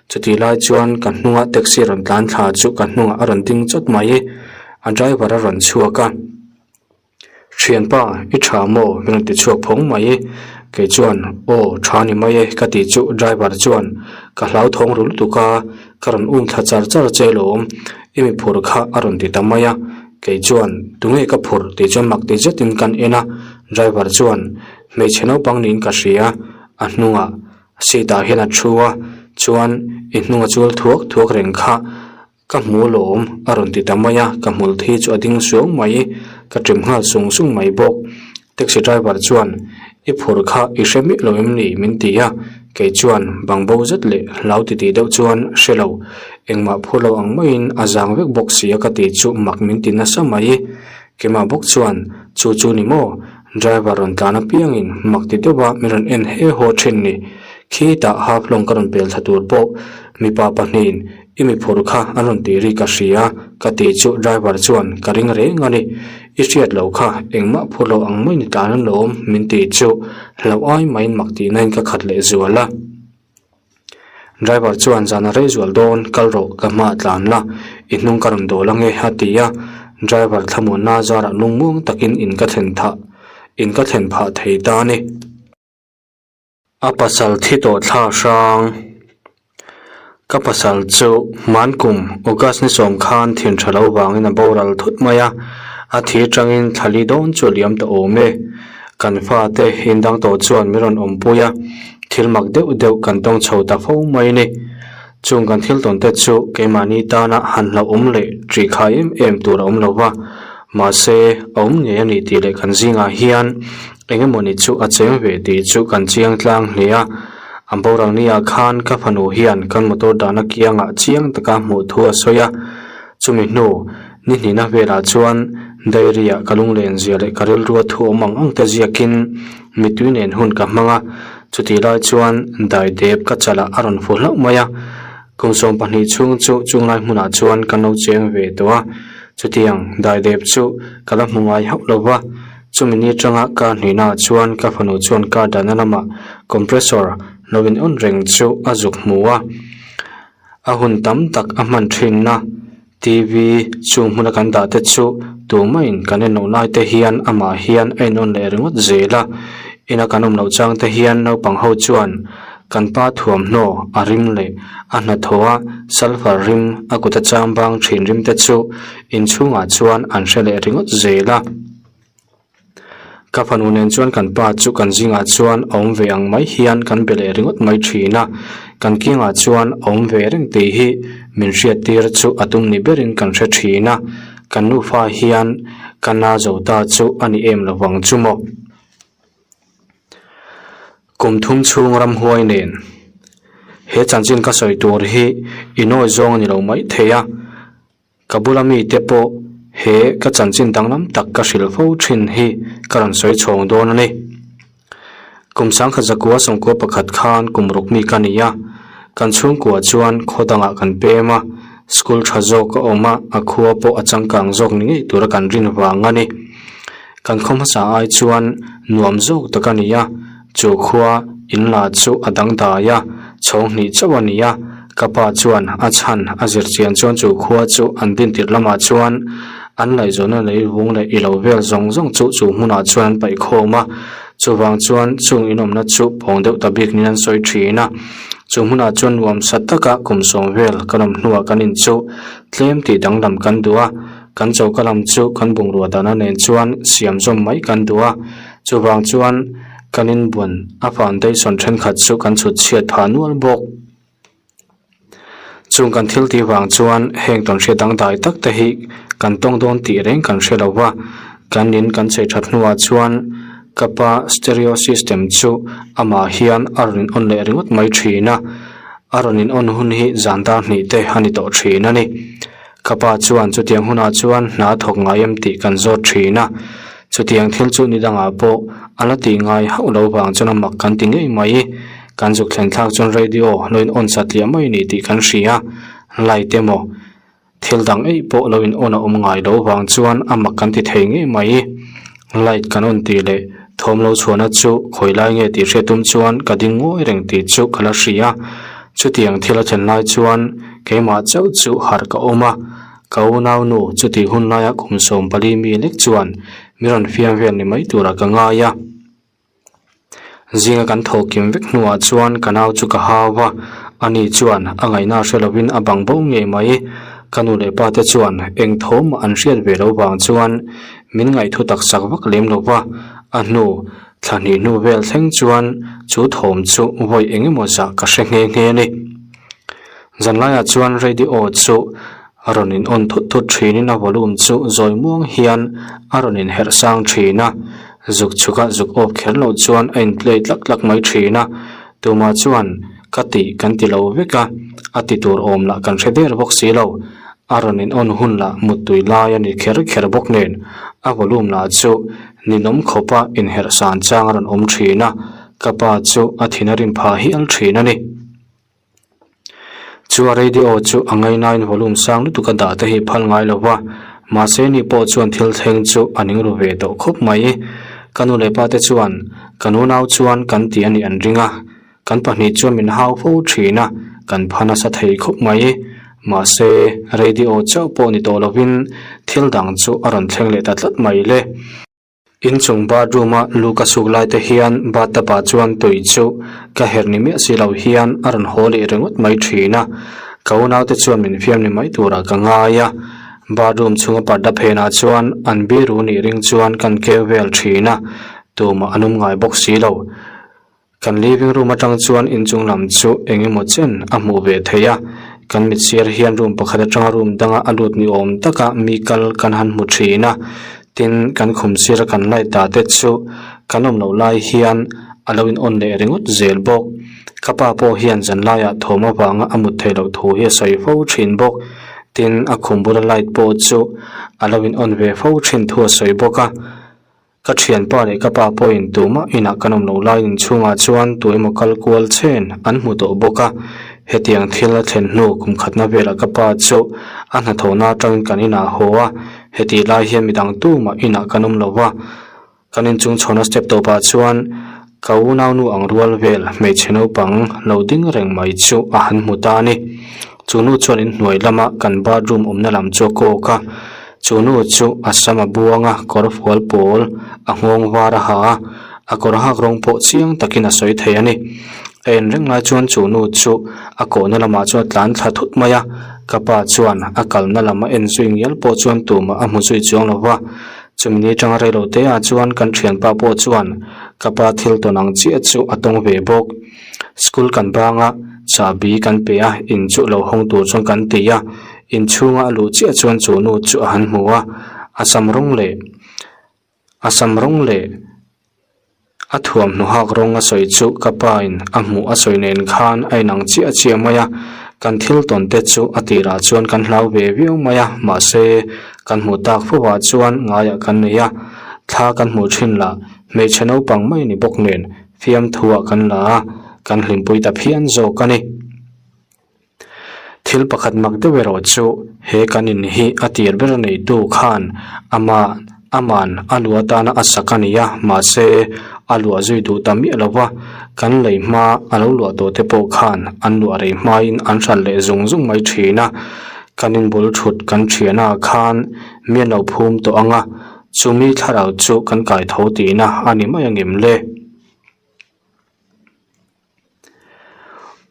chutih lai chuan ka hnunga taxi rawn tlan thla chu ka hnungah a rawn ding chawt mai, a driver a rawn chhuak a, Thianpa i tha maw? min rawn ti chhuak phawng mai, kei chuan aw tha ni mai e ka tih chu driver chuan ka hlauthawng ru lutuk a, ka rawn um thla char char che lawm, i mi phur kha a rawn ti ta mai a. Kei chuan, Tunge ka phurh? tih chuan mak ti zetin kan en a, driver chuan, Hmeichhe naupang niin ka hria, a hnungah seat ah hian a thu a, chuan i hnunga chul thuak thuak reng kha ka hmu alawm a rawn ti ta mai a, ka hmul thi chu a ding suau mai, ka ṭim nghal sung sung mai bawk. Taxi driver chuan, I phurh kha i hre miah lo em ni? min ti a, kei chuan bang bo zet leh hlau titih deuh chuan hre lo, engmah phur lo ang maiin a zang vek bawk si a ka tih chu mak min ti nasa mai. Keimah bawk chuan, Chu chu ni maw? Driver rawn tlan apiangin mak ti deuh a min rawn en he haw thin ni. Khitah Haflong ka rawn pel thla tur pawh mipa pahnihin I mi phurh kha an rawn tih ri ka hria ka tih chu driver chuan ka ring reng a ni. I hriat loh kha engmah phur lo ang mai ni tlan an lawm min tih chu hlauh ai maiin mak tihnain ka khat leh zual a. Driver chuan zan a rei zual dawn kal rawh ka hmaah tlan la i hnung ka rawn dawl ange a ti a. Driver thlamuanna zarah lungmuang takin in ka thlen thah in ka thlen phah thei ta a ni. A pasal thi tawh thla hrang. Ka pasal chu hmankum August ni sawm khan thin tha lo vangin a boral thut mai a, a thi atangin thla li dawn chu a liam ta awm e. Kan fate indang tawh chuan min rawn awmpui a, thil mak deuh deuh kan tawng chho ta fo mai ni. Chung kan thil tawn te chu keimahni tana han hlauhawm leh ṭih khai em em tur a awm lo va, mahse a awm ngei a ni tih leh kan zingah hian eng emawni chu a cheng ve tih chu kan chiang tlang hle a. A boral ni-ah khan ka fanu hian kan motor dahna kiangah chiang taka hmuh thu a sawi a, chumi hnu ni hnihna velah chuan diary-ah ka lunglen zia leh ka rilrua thu awm ang ang te ziakin mitui nen hun ka hmang a, chutih lai chuan daidep ka chalah a rawn fu hlauh mai a, kum 12 chhung chu chunglai hmunah chuan kan lo cheng ve tawh a, chutiang daidep chu ka la hmu ngai hauh lo va. Chumi ni atanga car hnihnaah chuan ka fanu chuan car dahna lamah compressor lo in on reng chu a zuk hmu a. A hun tam tak a hman thinna TV chung hmuna kan dah te chu tumah-in kan en loh lai te hian amah hian a in on leh ringawt zel a. Ina kan awm loh chang te hian naupang ho chuan kan pa thuamhnaw a rim leh a hnathawh a sulphur rim a kut a chang bang thin rim te chu inchhungah chuan an hre leh ringawt zel a. Ka fanu nen chuan kan pa chu kan zingah chuan a awm ve ang mai hian kan be leh ringawt mai thin a, kan kiangah chuan a awm ve reng tih hi min hriattir chu a tum ni berin kan hre thin a, kan nufa hian ka na zo ta chu a ni em lovang chu maw. Kum thum chhung ramhuai nen he chanchin ka sawi tur hi i nawi zawng a ni lo mai thei a. Ka bula mite pawh he ka chanchin danglam tak ka hrilh fo thin hi ka rawn sawi chhawng dawn a ni. Kum sangkhat zakua sawmkua pakhat khan kum ruk mi ka ni a, kan chhungkua chuan khaw dangah kan pem a, school tha zawk a awm a, a khua pawh a changkang zawk ni ngei tura kan rin vang a ni. Kan khaw hmasa ai chuan nuam zawk tak a ni a, Chu khua in la chu a dangdai a, chhawng hnih chauh a ni a, ka pa chuan a chhan a zir chian chuan chu khua chu an din tirh lamah chuan an laihzawhna lei vung leh i lo vel zawng zawng chu chu hmunah chuan an paih khawm a, chuvang chuan chung inawmna chu pawng deuh ta bik niin an sawi thin a, chu hmunah chuan nuamsa taka kum sawm vel kan awm hnuah kan in chu tlem tih danglam kan duh a, kan choka lam chu kan bungrua dahna nen chuan siam zawm mai kan duh a. Chuvang chuan kan inbuan a foundation thenkhat chu kan chhut chhiat phah nual bawk. Chung kan thil tih vang chuan heng tawnhriat dangdai tak te hi kan tawng dawn tih reng kan hre lo va, kan in kan chei that hnuah chuan ka pa stereo system chu amah hian a rawn in on leh ringawt mai thin a, a rawn in on hun hi zan dar hnih te a ni tawh thin a ni. Ka pa chuan chutiang hunah chuan hna a thawk ngai em tih kan zawt thin a, chutiang thil chu ni dangah pawh a la tih ngai hauh lo vang chuan a mak kan ti ngei mai. Kan zuk thlen thlak chuan radio lo in on satliah mai a ni tih kan hria, light emaw thil dang eih pawh lo in on a awm ngai lo vang chuan a mak kan ti thei ngei mai. Light kan on tih leh thawm lo chhuahna chu khawi lai nge tih hriat tum chuan ka ding ngawi reng tih chu ka la hria. Chutiang thil a thlen lai chuan keimah chauh chu harh ka awm a, ka unaunu chutih hun laia kum 14 mi lek chuan mi rawn fiam vel ni mai turah ka ngai a. Zinga kan thawh kim vek hnuah chuan ka nau chu ka hau a, ani chuan a ngaihna hre lovin a bang bo ngei mai. Ka nu leh pa te chuan eng thawm an hriat ve lo vang chuan min ngaihthu tak sak vak lem lo va, a hnu thla hnih hnu vel thleng chuan chu thawm chu vawi eng emaw zah ka hre nghe nghe a ni. Zanlaiah chuan radio chu a rawn in on thut thut thinin a volume chu zawi muang hian a rawn in herh sang thin a, zuk chhuk a zuk awp kher loh chuan a in play tlak tlak mai thin a, tumah chuan ka tih kan ti lo vek a, a ti tur awm lah kan hre der bawk si lo, a rawn in on hun lah muttui lai a ni kher kher bawk nen a volume lah chu ninawm khawpa inherh san chang a rawn awm thin a, ka pa chu a thin a rim phah hial thin a ni. Chu a radio chu a ngainain volume sang lutuk a dah te hi phal ngai lo va, mahse ni pawh chuan thil thleng chu a ning ru ve tawh khawp mai. Ka nu leh pa te chuan ka nunau chuan kan ti a nih an ring a, kan pahnih chuan min hau fo thin a, kan pha nasa thei khawp mai. Mahse radio chauh pawh ni tawh lovin thil dang chu a rawn thleng leh ta tlat mai le. Inchung bathroom a lu ka suk lai te hian bathtub ah chuan tui chu ka herh ni miah si lo hian a rawn haw leh ringawt mai thin a, ka unau te chuan min fiam ni mai turah ka ngai a, bathroom chhunga parda phenah chuan an biru nih ring chuan kan keu vel thin a, tumah an awm ngai bawk si lo. Kan living room atang chuan inchung lam chu eng emaw chen a hmuh ve theih a, kan mit sir hian room pakhat atanga room danga a lut ni awm taka mi kal kan han hmu thin a, tin kan khum sira kan light dah te chu kan awm loh lai hian a lo in on leh ringawt zel bawk. Ka pa pawh hian zanlaiah thawm avanga a mut theih loh thu hi a sawi fo thin bawk. Tin, a khum bula light pawh chu a lo in on ve fo thin thu a sawi bawk a. Ka thianpa leh ka pa pawhin tumah inah kan awm loh laiin inchhungah chuan tu emaw kal kual chen an hmu tawh bawk a. Hetiang thil a thlen hnu kum khatna velah ka pa chu a hnathawhna atangin kan inah a haw a, hetih lai hian midang tumah inah kan awm lo va. Kan inchung chhawna step tawpah chuan ka unaunu ang rual vel hmeichhe naupang lo ding reng mai chu a han hmu ta a ni. Chu nu chuan inhnuai lama kan bathroom awmna lam chu a kawk a, chu nu chu a sam a buang a, kawr fual pawl a nghawng var a ha a, a kawr hak rawng pawh chiang takin a sawi thei a ni. A en reng lai chuan chu nu chu a kawhna lamah chuan a tlan thla thut mai a, ka pa chuan a kalna lam a en zui ngial pawh chuan tumah a hmu zui chuang lo va. Chumi ni atanga rei lo te ah chuan kan thianpa pawh chuan ka pa thil tawn ang chiah chu a tawng ve bawk. School kan bang a, chahbi kan pe a, in chu lo hawng tur chuan kan ti a, in chhunga a luh chiah chuan chu nu chu a han hmu a, a sam rawng leh a sam rawng leh A thuamhnaw hak rawng a sawi chu ka pa in a hmuh a sawi nen khan a inang chiah chiah mai a, kan thil tawn te chu a tirah chuan kan hlau ve viau mai a, mahse kan hmuh tak fo ah chuan ngaiah kan nei a, thla kan hmuh thin lah hmeichhe naupang mai ni bawk nen fiamthu ah kan la a, kan hlimpui ta phian zawk a ni. Thil pakhat mak deuh erawh chu he kan in hi a tir ber neitu khan ama aman a luah atana a sak a ni a, mahse a luah zui duh ta miah lo va, kan lei hma a lo luah tawh te pawh khan an luah rei hmain an hral leh zung zung mai thin a, kan inbul thut kan thianah khan mi an lo phum tawh ang a, chumi thlarau chu kan kai tho tihna a ni mai angem le?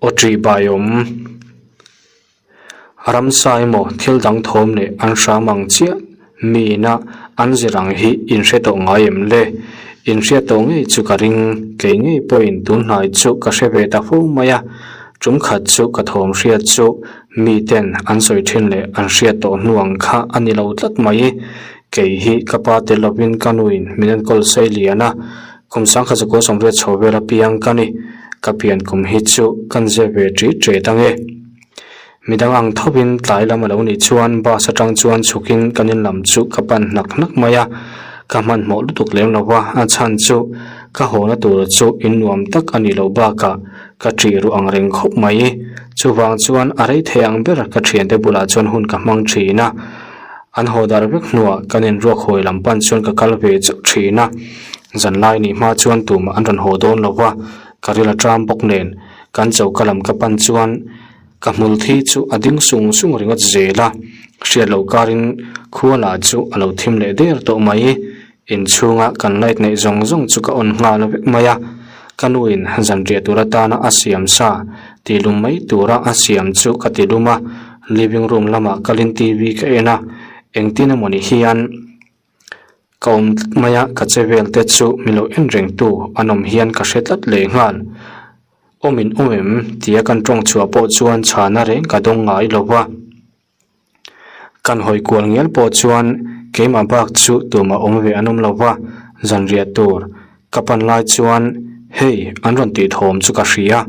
Aw ṭih baiawm ramsa emaw thil dang thawm leh an hram ang chiah miin a an zir ang hi in hre tawh ngai em le? In hriat tawh ngei chu ka ring, kei ngei pawhin tun hnai chu ka hre ve ta fo mai a, ṭum khat chu ka thawm hriat chu miten an sawi ṭhin leh an hriat tawh hnu ang kha a ni lo tlat mai. Kei hi ka pa tel lovin ka nuin min enkawl sei lian a. Kum sangkhat zakua sawmriat chho vel apiang ka ni. Ka pian kum hi chu kan zep ve ṭih ṭet ange. Midang ang thovin tlai lam a lo nih chuan bus atang chuan chhukin kan in lam chu ka pan hnak hnak mai a. Ka hmanhmawh lutuk lem lo va, a chhan chu ka hawna tur chu in nuam tak a nih loh bakah ka ṭih ruh ang reng khawp mai. Chuvang chuan a rei thei ang ber ka ṭhiante bulah chuan hun ka hmang ṭhin a. An haw dar vek hnuah kan inruak hawi lam pan chuan ka kal ve chauh thin a, zanlai nih hma chuan tumah an rawn haw dawn lo va, ka ril a ṭam bawk nen kan choka lam ka pan chuan ka hmul thi chu a ding sung sung ringawt zel a, hriat loh karin khua lah chu a lo thim leh der tawh mai. Inchhunga kan light neih zawng zawng chu ka on nghal vek mai a, ka nuin zanriah tur atana a siam sa tilum mai tura a siam chu ka tilum a, living room lamah kalin TV ka en a, engtin emawni hian ka awm tlat mai a, ka che vel te chu min lo en reng tu an awm hian ka hre tlat leh nghal. Awm in awm em? tia kan tawng chhuah pawh chuan chhana reng ka dawng ngai lo va. Kan hawi kual ngial pawh chuan keimah bak chu tumah awm ve an awm lo va, zanriah tur ka pan lai chuan hei an rawn tih thawm chu ka hria,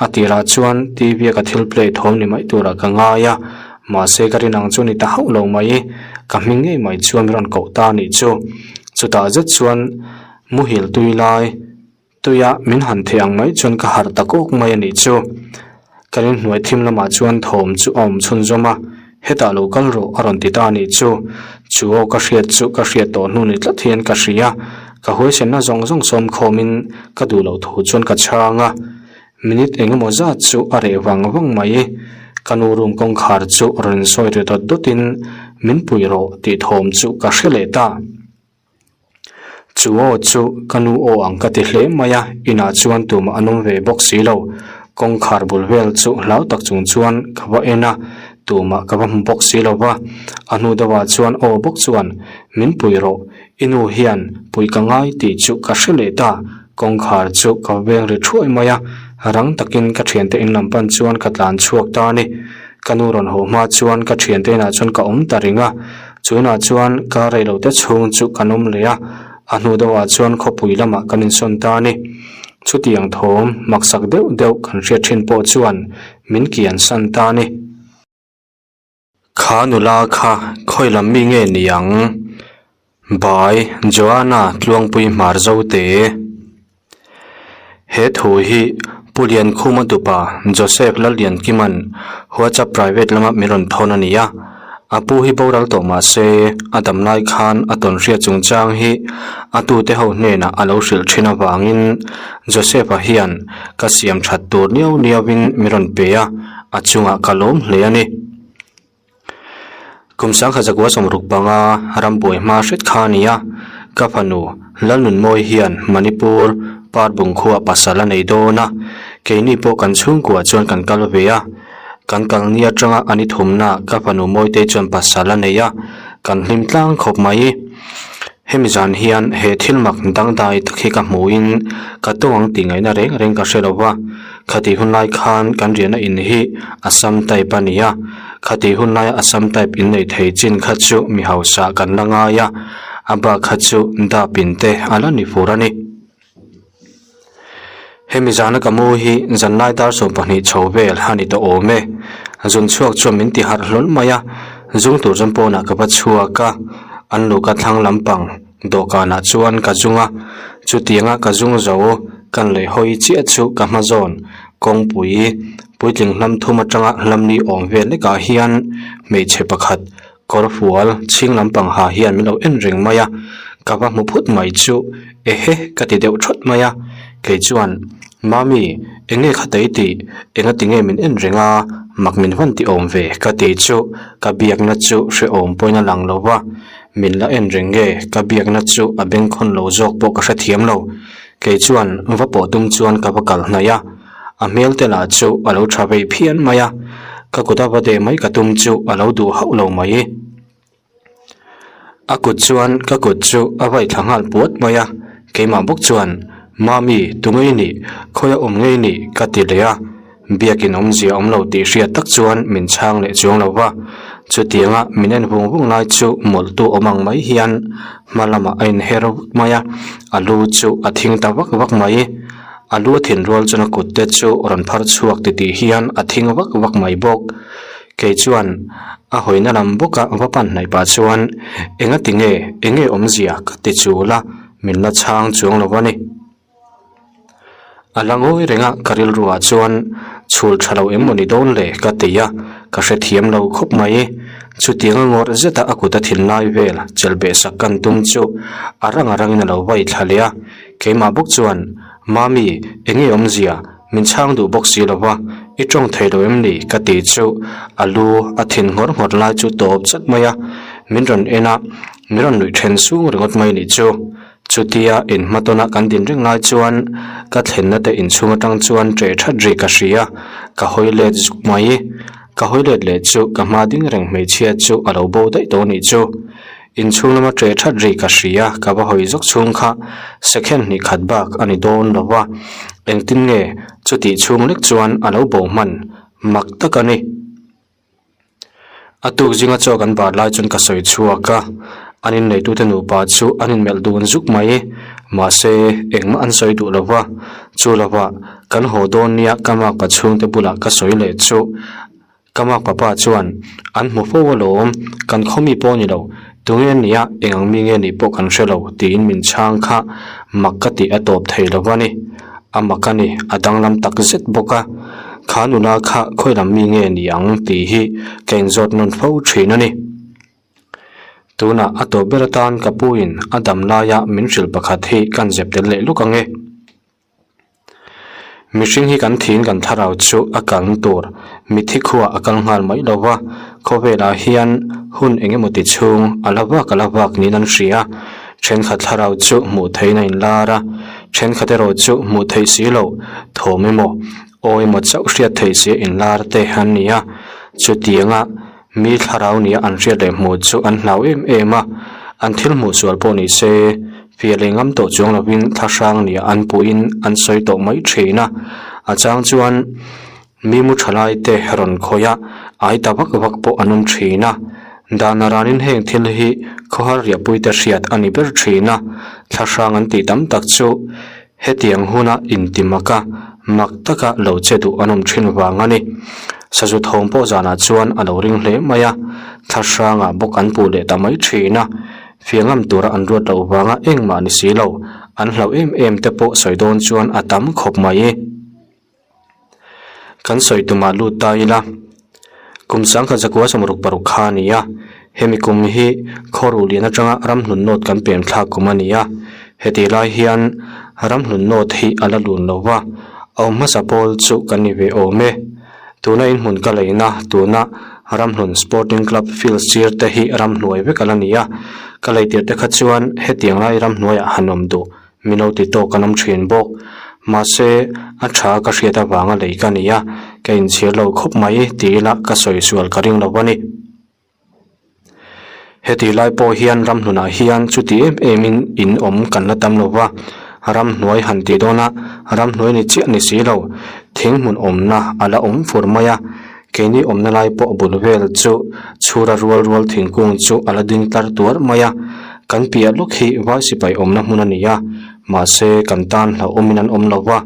a tirah chuan T_V a ka thil play thawm ni mai turah ka ngai a, mahse ka rin ang chu ni ta hauh lo mai, ka hming ngei mai chuan min rawn koh ta a nih chu, chutah zet chuan muhil tui lai. Tuia min han thei ang mai chuan ka harh ta kawk mai a nih chu. Kan inhnuai thim lamah chuan thawm chu a awm chhunzawm a, hetah lo kal rawh a rawn ti ta a nih chu. Chu aw ka hriat chu ka hriat tawh hnu ni tlat hian ka hria, ka huaisenna zawng zawng sawm khawmin ka duh loh thu chuan ka chhang a. Minute eng emaw zat chu a reh vang vang mai. Ka nu room kawngkhar chu rawn insawi ri dawt dawtin min pui rawh tih thawm chu ka hre leh ta. Chu aw chu ka nu aw ang ka ti hle mai a, inah chuan tumah an awm ve bawk si lo. Kawngkhar bul vel chu hlau tak chung chuan ka va en a, tumah ka va hmu bawk si lo va. A hnu deuhah chuan aw bawk chuan, Min pui rawh, i nu hian pui ka ngai tih chu ka hre leh ta. Kawngkhar chu ka va veng ri thuai mai a, rang takin ka thiante in lam pan chuan ka tlan chhuak ta a ni. Ka nu rawn haw hma chuan ka thiante inah chuan ka awm ta ring a. Chunah chuan ka reilote chhung chu kan awm leh a, a hnu deuhah chuan khawpui lamah kan insawn ta a ni. Chutiang thawm maksak deuh deuh kan hriat thin pawh chuan min kian san ta a ni. Kha nula kha khawi lam mi nge ni ang? By Joanna Tluangpui Hmar Zote. He thu hi Pu Liankhuma tupa Joseph Lalliankima'n WhatsApp private lama min rawn thawn a ni a. A pu hi boral tawh mah se a dam lai khan a tawn hriat chungchang hi a tute ho hnenah a lo hrilh thin avangin Joseph-a hian ka siam that tur niau niauin min rawn pe a, a chungah ka lawm hle a ni. Kum sangkhat zakua sawmruk panga rambuai hma hret kha a ni a, ka fanu Lalnunmawi hian Manipur Parbung khuaa pasal a nei dawn a, keini pawh kan chhungkua chuan kan kal ve a, kan kal ni atanga a ni thumna ka fanu Mawitei chuan pasal a nei a, kan hlim tlang khawp mai. Hemi zan hian he thil mak dangdai tak hi ka hmuhin ka tawng tih ngaihna reng reng ka hre lo va, khatih hun lai khan kan riahna in hi Assam type a ni a, khatih hun laia Assam type in nei thei chin kha chu mi hausa kan la ngai a, a bak kha chu dap in te a la ni fur a ni. Hemi zana ka mu hi zanlai dar 12 chho vel a ni tawh awm e. Zun chhuak chuan min ti harh hlawl mai a, zung tur chuan pawnah ka va chhuak a, an luka thlang lampang dawhkanah chuan ka zung a, chutianga ka zung zo kan lei hawi chiah chu ka hma zawn kawngpui puitling hlam thum atanga hlam ni awm vel lekah hian hmeichhe pakhat Kawr fual chhing lampang ha hian min lo en reng mai a, ka va hmu phut mai chu ehe ka ti deuh thawt mai a, kei chuan Mami eng nge kha tei tih enga ti nge min en reng a, mak min vawn ti awm ve ka ti chu ka biakna chu hrehawm pawhin a lang lo va, min la en reng nge ka biakna chu a bengkhawn lo zawk pawh ka hrethiam lo, kei chuan va pawh tum chuan ka va kal hnaih a. A hmel te lah chu a lo tha vei phian mai a, ka kut a va deh mai ka tum chu a lo duh hauh lo mai. A kut chuan ka kut chu a vai thla nghal puat mai a, keimah bawk chuan, Mami, tu ngei nih, khawi a awm ngei nih? ka ti leh a, biakin awmzia awm lo tih hriat tak chuan min chhang leh chuang lo va, chutianga min en vung vung lai chu mawlhtu awm ang mai hian hma lamah a inher vut mai a, a lu chu a thing ta vak vak mai. A lu a thin rual chuan a kut te chu rawn phar chhuak titih hian a thing vak vak mai bawk. Kei chuan a hawina lam bawka va pan hnaih pah chuan enga ti nge eng nge awmzia ka ti chul a, min la chhang chuang lo a ni. A la ngawi reng a ka rilruah chuan chhul tha lo em maw ni dawn le ka ti a, ka hrethiam lo khawp mai. Chutianga ngawrh zeta a kut a thin lai vel chelh beh sak kan tum chu a rang a rangin a lo vai thla leh a. Keimah bawk chuan, Mami, eng nge awmzia? Min chhang duh bawk si lo va, i tawng thei lo em ni? ka ti chu a lu a thin nghawr nghawr lai chu tawp chat mai a, min rawn en a, min rawn nuih then sung ringawt mai nih chu. Chutia inhmatawna kan din reng lai chuan ka thlenna te inchhung atang chuan ṭeh that ri ka hria, ka hawi let zuk mai. Ka hawi let leh chu ka hma ding reng hmeichhia chu a lo bo daih tawh nih chu. Inchhung lama ṭeh ṭhat ri ka hria, ka va hawi zawk chhung kha second hnih khat bak a ni dawn lo va, engtin nge chutih chhung lek chuan a lo bo hman mak tak a ni. A tuk zinga chaw kan bar lai chuan ka sawi chhuak a, an inneitute nupa chu an inmelh dun zuk mai, mahse engmah an sawi duh lo va, chu lovah kan haw dawn nia ka makpa chhungte bulah ka sawi leh chu. Ka mak papa chuan, An hmu fo alawm, kan khaw mi pawh a ni lo, tunge a nia, eng ang mi nge nih pawh kan hre lo, tiin min chhang kha mak ka tih a tawp thei lo a ni. A mak a ni, a danglam tak zet bawk a. Kha nula kha khawi lam mi nge ni ang tih hi ka inzawt nawn fo thin a ni. Tunah a tawp ber atan ka puin a dam laia min hrilh pakhat hi kan zep tel leh luk ang e. Mihring hi kan thiin kan thlarau chu a kalna tur mitthi khuah a kal nghal mai lo va, khawvelah hian hun eng emaw ti chhung a la vak a la vak niin an hria. Thenkhat thlarau chu hmuh theihin a inlar a, thenkhat erawh chu hmuh theih si loh thawm emaw aw emaw chauh hriat theih si a inlar te an ni a. Chutianga mi thlarau nia an hriat leh hmuh chu an hlau em em a, an thil hmuh sual pawh ni se fiah leh ngam tawh chuang lovin thlahrang nia an puhin an sawi tawh mai thin a, a chang chuan mi mu tha lai te rawn khawih a, ai ta vak vak pawh an awm thin a, dan a ranin heng thil hi khawhar riahpui te hriat a ni ber thin a, thlahrang an tih tam tak chu. Hetiang huna inti maka mak taka lo che duh an awm thin vang a ni. Sazu thawm pawh zanah chuan a lo ring hle mai a, thla hrangah bawk an puh leh ta mai thin a. Fiangam tura an ruat loh vanga engmah ni si lo, an hlauh em em te pawh sawi dawn chuan a tam khawp mai. Kan sawi tumah lut ta ila, kum sangkhat zakua 66 kha a ni a, hemi kum hi khaw ruhlian atanga ramhlun nawt kan pem thlak kum a ni a, heti lai hian ramhlun nawt hi a la lun lo va, a awm hmasa pawl chu kan ni ve awm e. Tuna inhmun ka leina tuna ramhlun Sporting Club field sir te hi ramhnuai vek a la ni a, ka lei tirh te kha chuan hetiang lai ramhnuaiah han awm duh Min lo ti tawk an awm thin bawk. Mahse, a tha ka hriat avanga lei ka ni a, ka inchhir lo khawp mai ti ila ka sawi sual ka ring lo a ni. Heti lai pawh hian ramhlunah hian chuti em emin in awm kan la tam lo va, ramhnuai han tih dawnah ramhnuai ni chiah ni si lo, thing hmun awmna a la awm fur mai a, keini awmna lai pawh bul vel chu chhura rual rual thingkung chu a la ding tlar tuar mai a. Kan piah lawk hi vai sipai awmna hmun a ni a, mahse kan tan hlauhawmin an awm lo va.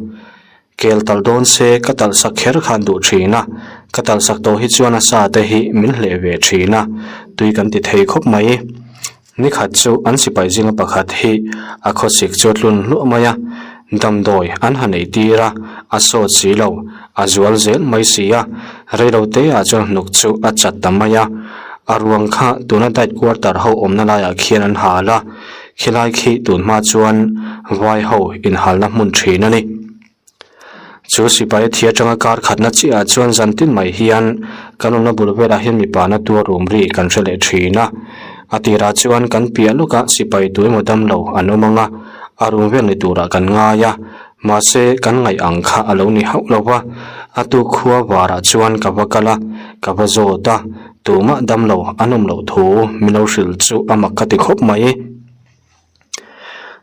Kel talh dawn se ka talh sak kher khan duh thin a, ka talh sak tawh hi chuan a sa te hi min hleh ve thin a, tui kan ti thei khawp mai. Nikhat chu an sipai zinga pakhat hi a khawsik chu a tlun hluah mai a, damdawi an ha neih tir a, a sawt si lo, a zual zel mai si a, reilote ah chuan hnuk chu a chat ta mai a. A ruang kha tuna diet quarter ho awmna laiah khian an hal a, khilai khi tun hma chuan vai ho inhalna hmun thin a ni. Chu sipai a thi atanga kar khatna chiahah chuan zan tin mai hian kan awmna bul velah hian mipa na tuar rum ri kan hre leh thin a. A tirah chuan kan piah lawkah sipai tu emaw damlo an awm ang a, a rum vel ni turah kan ngai a, mahse kan ngaih ang kha a lo ni hauh lo va. A tuk khua varah chuan ka va kal a, ka va zawt a, tumah damlo an awm loh thu min lo hrilh chu a mak ka ti khawp mai.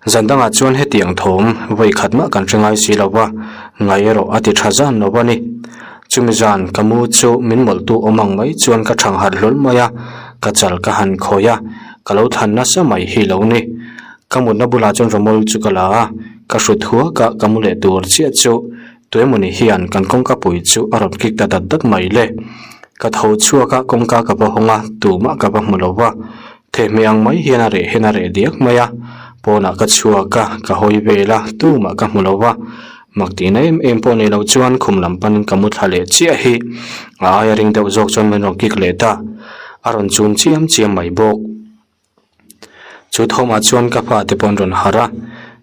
Zan dangah chuan hetiang thawm vawi khat mah kan hre ngai si lo va, ngai erawh a ti tha zan lo a ni. Chumi zan ka mu chu min mawlhtu awm ang mai chuan ka thang harh hlawl mai a, ka chal ka han khawi a, ka lo thlan nasa mai hi lo ni. Ka mutna bulah chuan rawmawl chu ka la a, ka hrut huak a, ka mu leh tur chiah chu tuemawni hian kan kawngka pui chu a rawn kik ta dat dat mai le. Ka tho chhuak a, kawngka ka va hawng a, tumah ka va hmu lo va. Thehmeh ang mai hian a reh hian a reh diak mai a, pawnah ka chhuak a, ka hawi vel a, tumah ka hmu lo va, mak tihna em em pawh nei lo chuan khum lam panin ka mu thla leh chiah hi a aia ring deuh zawk chuan min rawn kik leh ta, a rawn chum chiam chiam mai bawk. Chu thawmah chuan ka fate pawh an rawn harh a,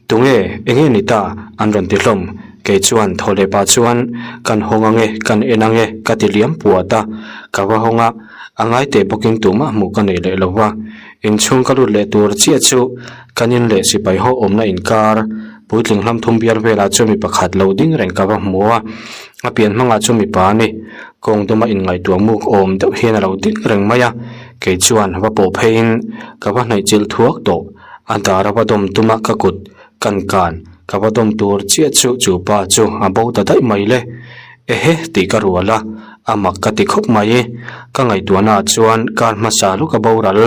Tunge, enge ni ta? an rawn ti hlawm. Kei chuan thaw leh pah chuan, Kan hawng ange, kan en ange, ka ti liam puat a. Ka va hawng a, a ngai teh bawkin tumah hmuh ka nei leh lo va. Inchhung ka lut leh tur chiah chu kan in leh sipai ho awmna inkar, puitling hlam thum bial velah chuan mi pakhat lo ding reng ka va hmu a. A pian hmangah chuan mipa a ni. Kawng duma inngaihtuah muk awm deuh hian a lo ding reng mai a. Kei chuan va pawh pheiin ka va hnaih chilh thuak tawh. A dar a va dawm tum a ka kut kan kan ka va dawm tur chiah chu chu pa chu a bo ta daih mai le. Ehe tih ka rual a, a mak ka ti khawp mai. Ka ngaihtuahna ah chuan kar hmasa lawk a boral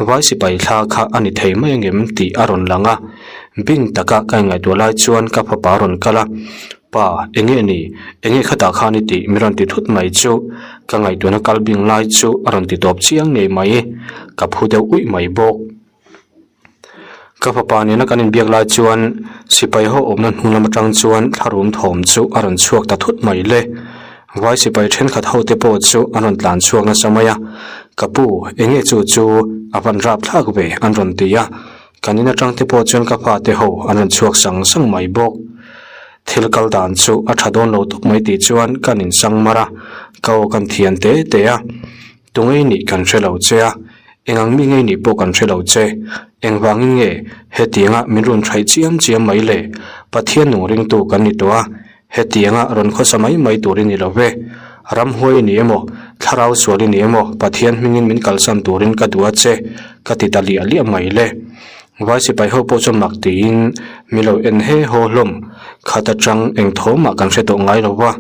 vai sipai thla kha a ni thei mai angem tih a rawn lang a. Bing taka ka inngaihtuah lai chuan ka fapa a rawn kal a, Pa, enge ni? Enge khatah khan i tih? Mi rawn ti thut mai chu ka ngaihtuahna kal bing lai chu a rawn ti tawp chiang ngei mai. Ka phu deuh uih mai bawk. Ka fapa nena kan inbiak lai chuan sipai ho awmna hnung lam atang chuan thlarum thawm chu a rawn chhuak ta thut mai le. Vai sipai thenkhat ho te pawh chu an rawn tlan chhuak nasa mai a, Ka pu, enge chu chu a van rap thlak ve an rawn ti a, kan in atang te pawh chuan ka fate ho an rawn chhuak sang sang mai bawk. Thil kal dan chu a tha dawn lo tawp mai tih chuan kan insang mar a, ka aw kan thian te te a. Tungei nih kan hre lo che a, eng ang mi ngei nih pawh kan hre lo che. Engvangin nge hetianga min rawn hraih chiam chiam mai le? Pathian nung ringtu kan ni tawh a, hetianga rawn khawsa mai mai tur i ni lo ve. Ramhuai i ni emaw, thlarau sual i ni emaw, Pathian hmingin min kalsan turin ka duh a che, ka ti ta liah liah mai le. Vai sipai ho pawh chu mak tiin mi lo en he haw hlawm. Khat atang eng thawmah kan hre tawh ngai lo va.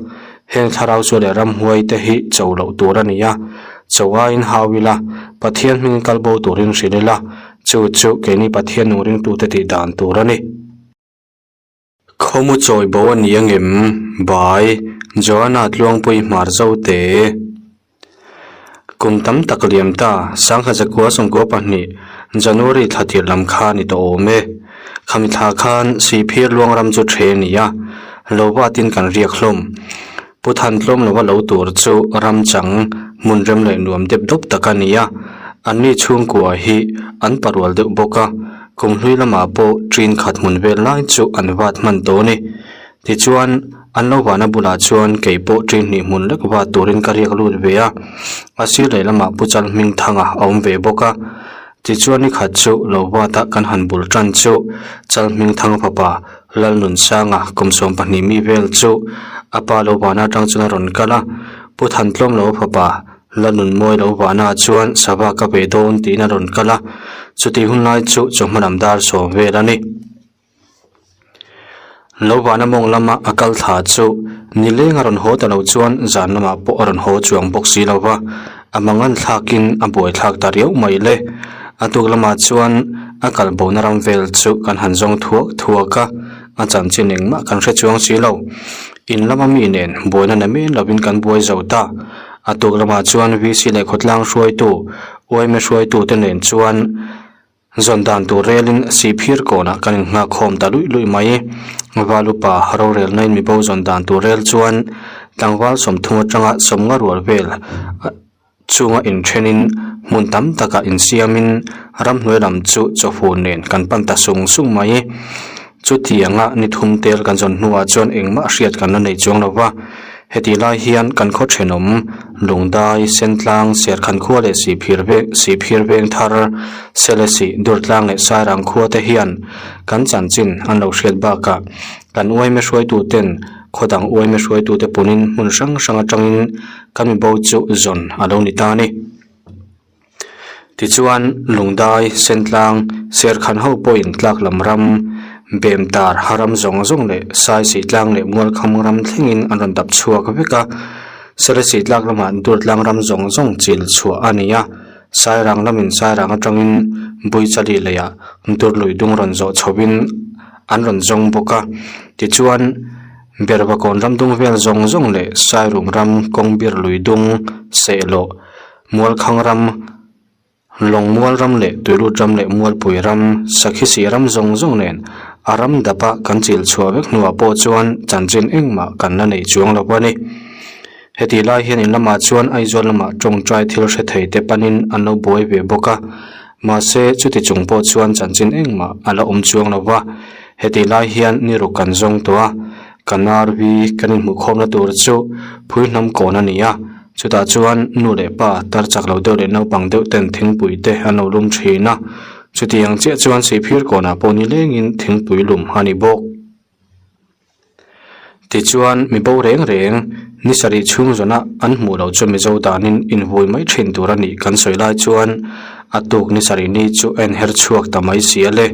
Heng thlarau chu leh ramhuai te hi cho loh tur a ni a, cho aiin hau ila, Pathian hming kal bo turin hrilh ila, chu chu keini Pathian nung ringtute tih dan tur a ni. Khawmu chawi bo a ni angem? By, Joanna Tluangpui Hmar Zote. Kum tam tak liam ta, Sangha zakua sawmkua pahnih, January thla tir lam kha ni tawh awm e. Khami thla khan Sihphir luang ram chu the a ni a, lo vatin kan riak hlawm. Pu Than tlawm lova lo tur chu ram chang, hmun rem leh nuam dep dawp tak a ni a, anni chhungkua hi an parual deuh bawk a, kum hlui lamah pawh ṭin khat hmun vel lai chu an vat hman tawh a ni. Tichuan, an lo vahna bulah chuan kei pawh ṭin hnih hmun lek vat turin ka riak lut ve a, a sir lehlamah Pu Chal Hmingthanga a awm ve bawk a. Tichuan ni khat chu lo vata kan han bul tan chu Chal Hmingthanga fapa Lalnunsanga kum 12 mi vel chu a pa lo vahna atang chuan a rawn kal a, Pu Thantlawm lo fapa Lalnunmawi lo vahna chuan sava ka ve dawn tiin a rawn kal a, chutih hun lai chu chawhma lam dar sawm vel a ni. Lo vahna mawng lama a kal thla chu nileng a rawn haw ta lo chuan zan lamah pawh a rawn haw chuang bawk si lo va, a mangan thlakin a buai thlak ta riau mai le. A tuk lamah chuan a kal bona ram vel chu kan han zawng thuak thuak a, a chanchin engmah kan hre chuang si lo. In lama mi nen buaina na men lovin kan buai zo ta. A tuk lamah chuan VC leh khawtlang hruaitu, yma hruaitute nen chuan, Zawn dan tur relin Sihphir kawnah kan inghak khawm ta luih luih mai. Valupa rorelnain mibo zawn dan tur rel chuan tlangval 30 atanga 50 rual vel chunga inthenin hmun tam takah insiamin ramhnuai lam chu chawfun nen kan pan ta sung sung mai. Chutianga ni thum tel kan zawn hnuah chuan engmah hriat kan la nei chuang lo va, heti lai hian kan khaw thenawm Lungdai, Sentlang, Serkhan khua leh Sihphir veng Sihphir veng thar, Selesih, Durtlang leh Sairang khua te hian kan chanchin an lo hriat bakah kan uaime hruaituten khaw dang uaime hruaitute punin hmun hrang hrang atangin kan mibo chu zawn a lo ni ta a ni. Tichuan, Lungdai, Sentlang, Serkhan ho pawhin tlak lam ram, Bemtar, Haram zawng zawng leh Saisih tlang leh Mualkham ram thlengin an rawn dap chhuak vek a. Selesih tlak lamah Durtlang ram zawng zawng chil chhuah a ni a. Sairang lamin Sairang atangin Buichali leiah Durlui dung rawn zawh chhovin an rawn zawng bawk a. Tichuan, Berhvakawn ram dung vel zawng zawng leh Sairum ram Kawngbir lui dung, Sehlawh, Mualkhang ram, Lawngmual ram leh Tuilut ram leh Mualpui ram, Sakhisih ram zawng zawng nen a ram dapa kan chil chhuah vek hnuah pawh chuan chanchin engmah kan la nei chuang lo a ni. Hetih lai hian in lamah chuan Aizawl lamah tawngtai thil hre thei te panin an lo buai ve bawk a, mahse chuti chung pawh chuan chanchin engmah a la awm chuang lo va. Hetih lai hian ni ruk kan zawng tawh a, kan RV kan inhmuhkhawmna tur chu Phuihnam kawn a ni a. Chutah chuan nu leh pa tar chak lo deuh leh naupang deuh ten thingpui te an lo lum thin a, chutiang chiah chuan Sihphir kawnah pawh ni lengin thingpui lum a ni bawk. Tichuan mi bo reng reng ni sarih chhung zawna an hmuh loh chu Mizo danin invui mai thin tur a nih kan sawi lai chuan a tuk ni sarih ni chu a inher chhuak ta mai si a le.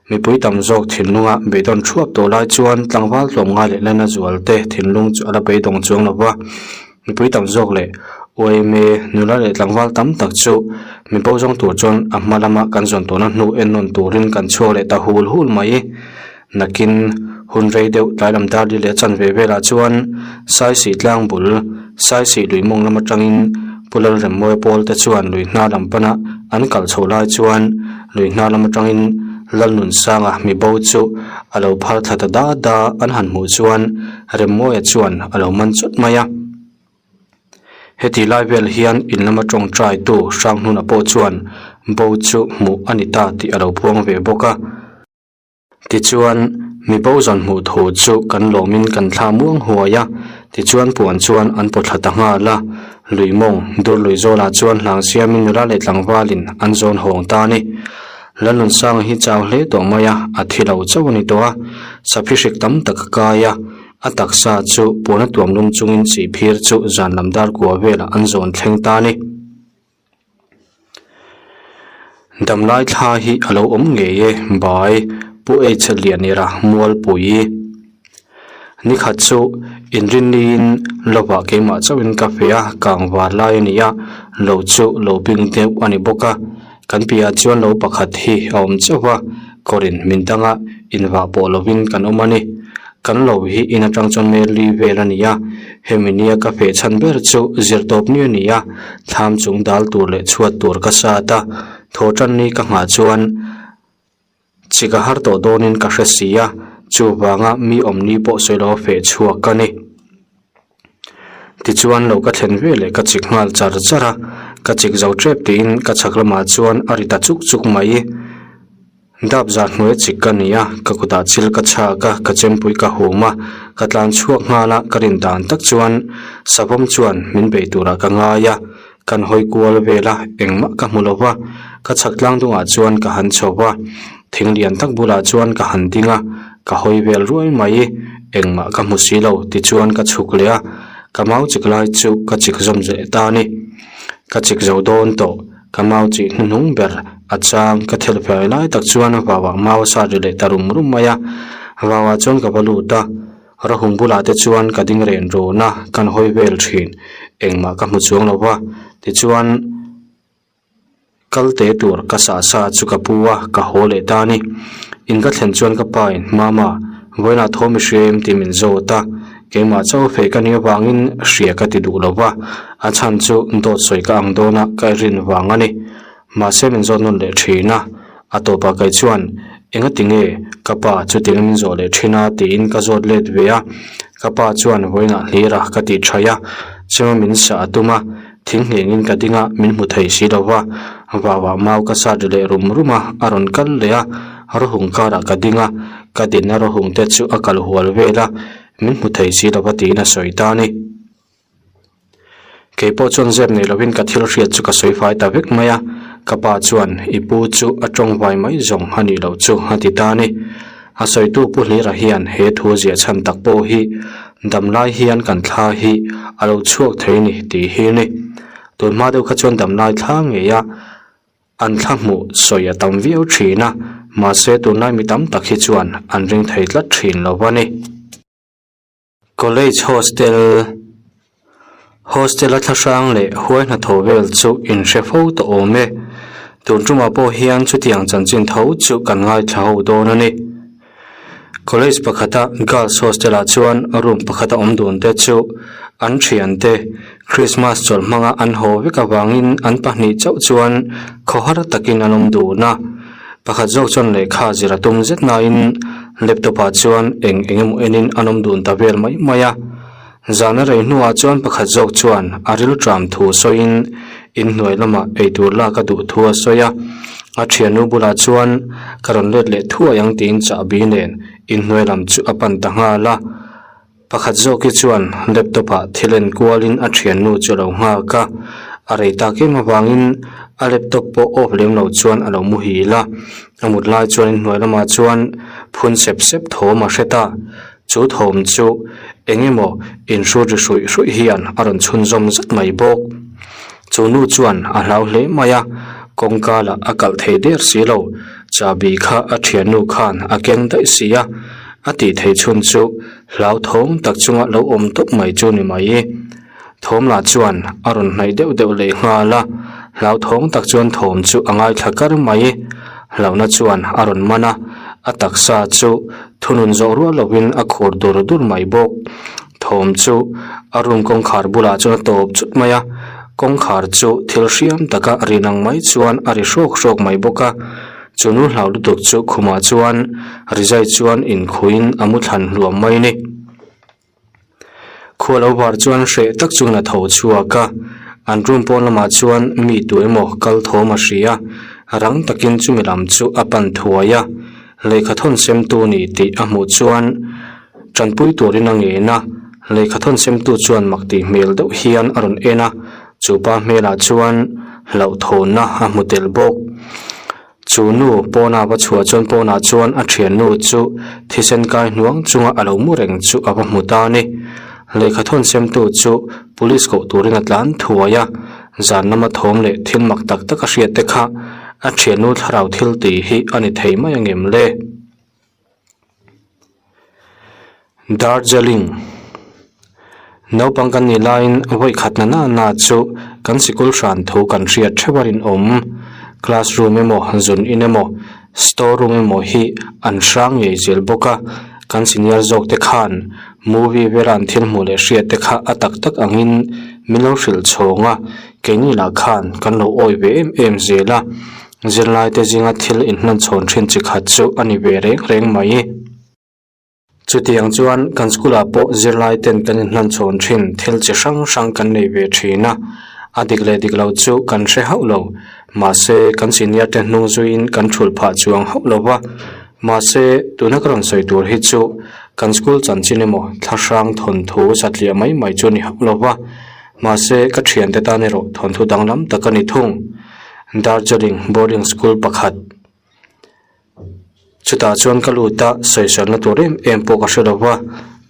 Mipui tam zawk thinlunga beidawn thuap tawh lai chuan tlangval tlawmngai leh lena zual te thinlung chu a la beidawng chuang lo va. Mipui tam zawk leh yma nula leh tlangval tam tak chu mibo zawng tur chuan a hma lama kan zawn tawhna hnu en nawn turin kan chhuak leh ta hul hul mai. Nakin hun rei deuh tlai lam dar li leh chanve velah chuan Saisih tlang bul Saisih lui mawng lam atangin Pu Lalremmawi pawl te chuan lui hna lam pana an kal chho lai chuan lui hna lam atangin Lalnunsanga mibo chu a lo phar thla ta da da an han hmuh chuan Remmawia chuan a lo man chawt mai a. Heti lai vel hian in lama tawngtai tu Hranghnuna pawh chuan bo chu hmuh a ni ta tih a lo puang ve bawk a. Tichuan, mi bo zawn hmuh thu chu kan lawmin kan thla muang huai a, tichuan puan chuan an paw thla ta nghal a. Lui mawng, dur lui zawlah chuan hlang siamin nula leh tlangvalin an zawn hawng ta a ni. Lalnunsanga hi chau hle tawh mai a, a thi lo chauh a ni tawh a. Saphi hrik tam tak a kai a, a taksa chu puan a tuam lum chungin sihphir chu zan lam dar kua velah an zawn thleng ta a ni. Damlai thla hi a lo awm ngei e, bai Pu H Lianira Mualpui. Nikhat chu inrinniin lovah keimah chauhin ka fe a, kang var lai a ni a, lo chu lo bing deuh a ni bawk a. Kan piahah chuan lo pakhat hi a awm chauh va, kawrin min danga invah pawh lovin kan awm a ni. Kan lo hi in atang chuan mel li vel a ni a, hemi nia ka feh chhan ber chu zirtawp ni a ni a, thlam chung dal tur leh chhuat tur ka sat a, thaw tan ni ka nghah chuan chik a har tawh dawnin ka hre si a, chuvanga mi awm ni pawh sawi lo a feh chhuak ka ni. Tichuan lo ka thlen ve leh ka chik nghal char char a, ka chik zo tep tiin ka chhak lamah chuan a ri ta chuk chuk mai. Dap zah hnuai chik ka ni a, ka kutah chil ka chhak a, ka chempui ka hum a, ka tlan chhuak nghal a, ka rin dan tak chuan savawm chuan min bei turah ka ngai a, kan hawi kual vel a, engmah ka hmu lo va, ka chhak tlang dungah chuan ka han chho va, thing lian tak bulah chuan ka han ding a, ka hawi vel ruai mai, engmah ka hmu si lo tichuan ka chhuk leh a, ka mau chik lai chu ka chik zawm leh ta a ni, ka chik zo dawn tawh. Ka mau chih hnuhnung ber a chang ka thel fai lai tak chuan vauah mau a sat ri leh ta rum rum mai a, vauah chuan ka va lut a, rahung bulah te chuan ka ding ren run a, kan hawi vel thin, engmah ka hmu chuang lo va, tichuan kal te tur ka sah sa chu ka pu a, ka haw leh ta a ni. In ka thlen chuan ka pa in, Mama, vawiinah thaw mi hria em tih min zawt a, Keimah chauh feh ka nih avangin hria ka ti duh lo va, a chhan chu dawt sawi ka ang dawn a, ka rin vang a ni. Mahse min zawt nawn leh thin a, a tawpah kei chuan, Engati nge ka pa chutiang min zawh leh thin a? tiin ka zawt let ve a. Ka pa chuan vawiinah hlir a ka tih thaih a, chema min sah a tum a, thing nghengin ka ding a, min hmu thei si lo va, vauah mau ka sat ri leh rum rum a, a rawn kal leh a, rawhung karah ka ding a, ka dinna rawhung te chu a kal hual vel a, Min hmu thei si lova tiin a sawi ta a ni. Kei pawh chuan zep nei lovin ka thil hriat chu ka sawi fai ta vek mai a, ka pa chuan i pu chu a tawng vai mai zawng a nih loh chu a ti ta a ni. A sawitu Pu Hlira hian he thu ziah chhan tak pawh hi damlai hian kan thla hi a lo chhuak thei a ni tih hi a ni. Tunhma deuh kha chuan damlai thla ngei a. An thla hmuh sawi a tam viau thin a, mahse tunlai mi tam tak hi chuan an ring thei tlat thin lo a ni. College hostel Hostel a thla hrang leh huai hnathawh vel chu in hre fo tawh awm e. Tun tumah pawh hian chutiang chanchin tho chu kan ngaithla ho dawn a ni. College pakhata girls hostel ah chuan room pakhata awm dun te chu an thiante Christmas chawlh hmanga an haw vek avangin an pahnih chauh chuan khawhar takin an awm dun a. Pakhat zawk chuan lehkha zir a tum zet nain laptop ah chuan eng eng emaw enin an awm dun ta vel mai mai a. Zana rei hnuah chuan pakhat zawk chuan a rilṭam thu sawiin inhnuai lamah eitur lak a duh thu a sawi a, a thiannu bulah chuan ka rawn let leh thuai ang tiin chahbi nen inhnuai lam chu a pan ta nghal a. Pakhat zawk hi chuan laptop ah thil en kualin a thiannu chu a lo nghak a, a rei tak em avangin a laptop pawh off lem lo chuan a lo muhil a, a mut lai chuan inhnuai lamah chuan phun sep sep thawm a hre ta. Chu thawm chu eng emaw inhrut ri hruih hruih hian a rawn chhunzawm zet mai bawk. Chu nu chuan a hlau hle mai a, kawngka lah a kalh thei der si lo, chahbi kha a thiannu khan a keng daih si a, a tih theih chhun chu hlauthawng tak chunga lo awm tawp mai chu ni mai. Thawm lah chuan a rawn hnaih deuh deuh leh nghal a, hlauthawng tak chuan thawm chu a ngaithla kar mai. Hlauhna chuan a rawn man a, a taksa chu thunun zawh rual lovin a khur dur dur mai bawk. Thawm chu a room kawngkhar bulah chuan a tawp chut mai a, kawngkhar chu thil hriam taka ri nang mai chuan a ri hrawk hrawk mai bawk a. Chu nu hlau lutuk chu khumah chuan rizai chuan inkhuiin a mu thlan hluam mai a ni. Khua lo var chuan hreh tak chuan a tho chhuak a, an room pawn lamah chuan mi tu emaw kal thawm a hria, rang takin chumi lam chu a pan thuai a, lehkha thawn semtu ni tih a hmuh chuan tanpui turin a ngen a, lehkha thawn semtu chuan mak tih hmel deuh hian a rawn en a, chupa hmelah chuan hlauhthawnna a hmu tel bawk. Chu nu pawnah va chhuah chuan pawnah chuan a thiannu chu thisen kai hnuang chunga a lo mu reng chu a va hmu ta a ni. Lehkha thawn semtu chu police koh turin a tlan thuai a, zan lama thawm leh thil mak tak tak a hriat te kha a thiannu thlarau thil tih hi a ni thei mai angem le? Darjeeling Naupang kan nih laiin vawi khat na na na chu kan sikul hran thu kan hriat theuh a rinawm. Classroom emaw zun in emaw store room emaw hi an hrang ngei zel bawk a. Kan senior zawk te khan movie vela an thil hmuh leh hriat te kha a tak tak angin min lo hrilh chhawng a, keini lah khan kan lo awi ve em em zel a, zirlai te zinga thil inhlan chhawn thin chi khat chu a ni ve reng reng mai. Chutiang chuan kan school ah pawh zirlai ten kan inhlan chhawn thin thil chi hrang hrang kan nei ve thin a, a dik leh dik lo chu kan hre hauh lo, mahse kan senior te hnung zuiin kan thulh phah chuang hauh lo va, mahse tuna ka rawn sawi tur hi chu kan school chanchin emaw thlahrang thawnthu satliah mai mai chu a ni hauh lo va, mahse ka thiante tan erawh thawnthu danglam tak a ni thung. Darjeeling boarding school pakhat. Chutah chuan ka lut a, sawiselna tur em em pawh ka hre lo va,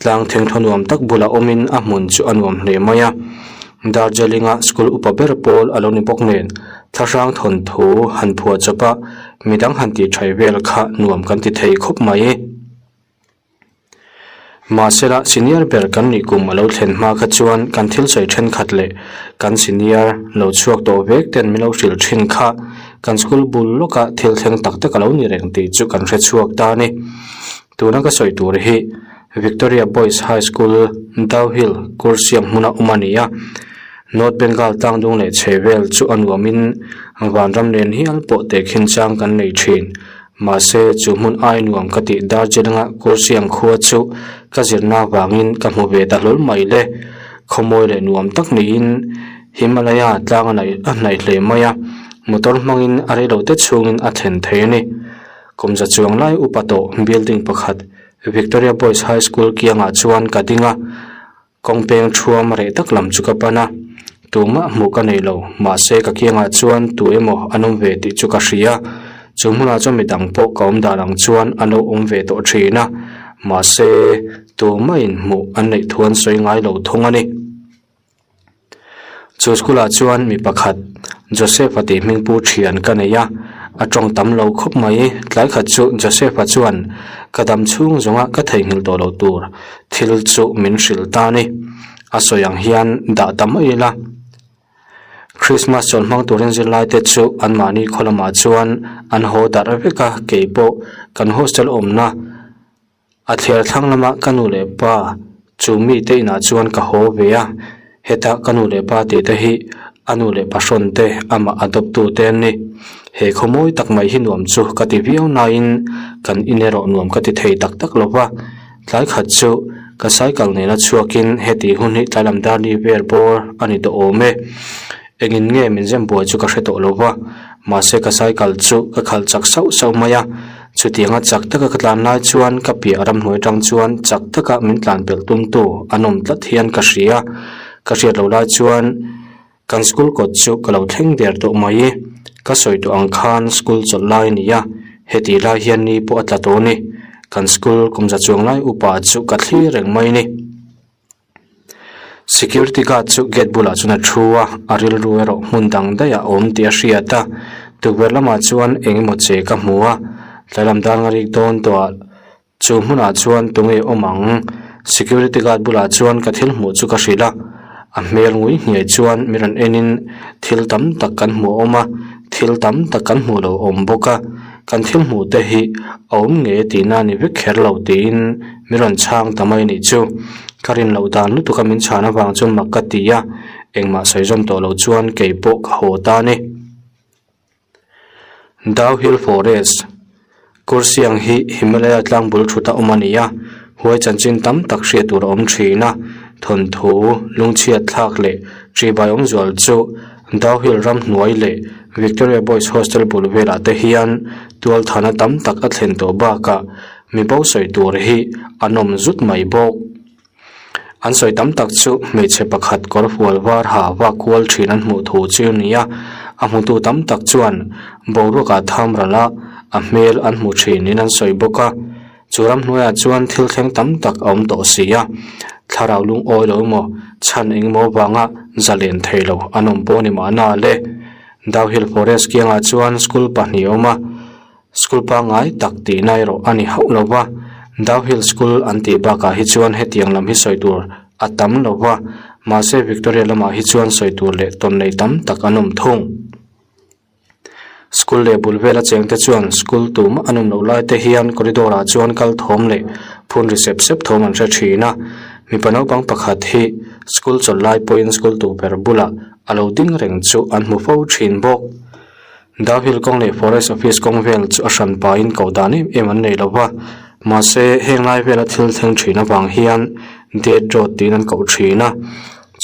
tlang thengthaw nuam tak bulah awmin a hmun chu a nuam hle mai a. Darjeeling a school upa ber pawl a lo ni bawk nen, thlahrang thawnthu han phuah chawp a, midang han tih thaih vel kha nuam kan ti thei khawp mai. Mahsela senior ber kan nih kum a lo thlen hma kha chuan kan thil sawi thenkhat leh kan senior lo chhuak tawh vek ten min lo hrilh thin kha kan school bul lawka thil thleng tak tak a lo ni reng tih chu kan hre chhuak ta a ni. Tuna ka sawi tur hi Victoria Boys High School, Dowhill, Kursiang hmuna awm a ni a. North Bengal tlangdung leh chhehvel chu a nuamin vanram nen hial pawh tehkhin chang kan nei thin. Mahse, chu hmun ai nuam ka tih Darjeeling-a Kursiang khua chu ka zirna avangin ka hmu ve ta hlawl mai le. Khawmawi leh nuam tak niin Himalaya tlang a naih a hnaih hle mai a, motor hmangin a reilote chhungin a thlen thei a ni. Kum za chuang lai upa tawh building pakhat Victoria Boys High School kiangah chuan ka ding a. Kawng peng thuam reh tak lam chu ka pan a, tumah hmuh ka nei lo, mahse ka kiangah chuan tu emaw an awm ve tih chu ka hria. Chu hmunah chuan midang pawh ka awm dan ang chuan an lo awm ve tawh thin a, mahse tumahin hmuh an neih thu an sawi ngai lo thung a ni. Chu school ah chuan mi pakhat Joseph-a tih hming pu thian ka nei a, a tawng tam lo khawp mai. Tlai khat chu Joseph-a chuan ka dam chhung zawnga ka theihnghilh tawh loh tur thil chu min hrilh ta a ni. A sawi ang hian dah ta mai ila. Christmas chawlh hmang turin zirlai te chu anmahni khaw lamah chuan an haw darh vek a, keipawh kan hostel awmna A thliar thlang lama ka nu leh pa chu mite inah chuan ka haw ve a, heta ka nu leh pa tih te hi a nu leh pahrawn te amah a dawptu te an ni. He khawmawi tak mai hi nuam chu ka ti viau nain kan in erawh nuam ka ti thei tak tak lo va, tlai khat chu ka cycle nena chhuakin heti hun hi tlai lam darli vel bawr a ni tawh awm e. Engin nge min zem buai chu ka hre tawh lo va, mahse ka cycle chu ka khalh chak sauh sauh mai a. Chutianga chak taka ka tlan lai chuan ka piah ramhnuai atang chuan chak taka min tlan pelh tumtu an awm tlat hian ka hria. Ka hriat loh lai chuan kan school kawt chu ka lo thleng der tawh mai. Ka sawi tawh ang khan school chawlh lai a ni a, hetih lai hian ni pawh a tla tawh a ni. Kan school kum za chuang lai upa chu ka thlir reng mai a ni. Security guard chu gate bulah chuan a thu a, a rilru erawh hmun dang daih a awm tih a hriat a, tukverh lamah chuan eng emaw che ka hmu a, tlai lam dar nga rik dawn tawh ah chu hmunah chuan tunge awm ang? Security guard bulah chuan ka thil hmuh chu ka hrilh a, a hmel ngui hniai chuan mi rawn en in thil tam tak kan hmu awm a, thil tam tak kan hmuh lo awm bawk a, kan thil hmuh te hi a awm ngei tihna a ni vek kher lo tiin Mi rawn chhang ta mai nih chu. Ka rin loh dan lutuk a min chhan avang chuan mak ka ti a, engmah sawi zawm tawh loh chuan kei pawh ka haw ta a ni. Dow Hill Forest, Kursiang hi Himalaya tlang bul thut a awm a ni a, huai chanchin tam tak hriat tur a awm thin a, thawnthu, lungchhiat thlak leh ṭihbai awmzual chu Dow Hill ramhnuai leh Victoria Boys Hostel bul velah te hian tualthana tam tak a thlen tawh bakah Mi bo sawi tur hi an awm zut mai bawk. An sawi tam tak chu hmeichhe pakhat kawr fual var ha vak kual thin an hmuh thu chu a ni a, a hmutu tam tak chuan boruakah tham ral a, a hmel an hmu thin in an sawi bawk a. Chu ramhnuaiah chuan thil thleng tam tak a awm tawh si a, thlarau lungawi lo emaw chhan engemaw vanga zalen thei lo an awm pawh a ni mahna le. Dow Hill Forest kiangah chuan school pahnih a awm a. School pangngai tak tihna erawh a ni hauh lo va, Dow Hill School an tih bakah hi chuan hetiang lam hi sawi tur a tam lo va, mahse Victoria lamah hi chuan sawi tur leh tawn nei tam tak an awm thung. School leh bul vela chengte chuan school tumah an awm loh lai te hian corridor ah chuan kal thawm leh. phun ri sep sep thawm an hre thin a. Mipa naupang pakhat hi school chawlh lai pawhin school tukverh bulah a lo ding reng chu an hmu fo thin bawk. Downhill kawng leh Forest Office kawng vel chu a hran pahin koh dan em em an nei lo va, mahse heng lai vela thil thleng thin avang hian Dead Road tiin an koh thin a.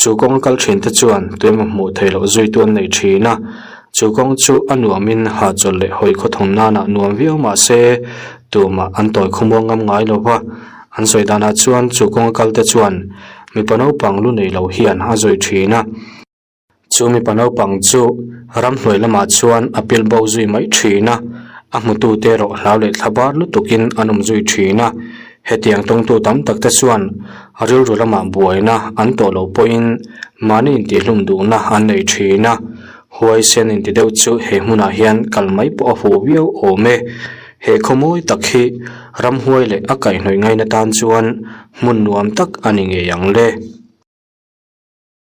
Chu kawng a kal thin te chuan tuemaw hmuh theih loh zuitu an nei thin a, chu kawng chu a nuamin hahchawlh leh hawi khawthawm nanah nuam viau mahse tumah an tawi khawmuang ngam ngai lo va, an sawi danah chuan chu kawng a kal te chuan mipa naupang lu nei lo hian a zui thin a. Chu mipa naupang chu ramhnuai lamah chuan a pil bo zui mai thin a, a hmutute erawh hlau leh thla bar lutukin an awm zui thin a. Hetiang tawngtu tam tak te chuan rilru lamah buaina an tawh loh pawhin mahni intihhlum duhna an nei thin a, huaisen inti deuh chu he hmunah hian kal mai pawh a fuh viau awm e. He khawmawi tak hi ramhuai leh a kaihhnawih ngaina tan chuan hmun nuam tak a ni ngei ang le.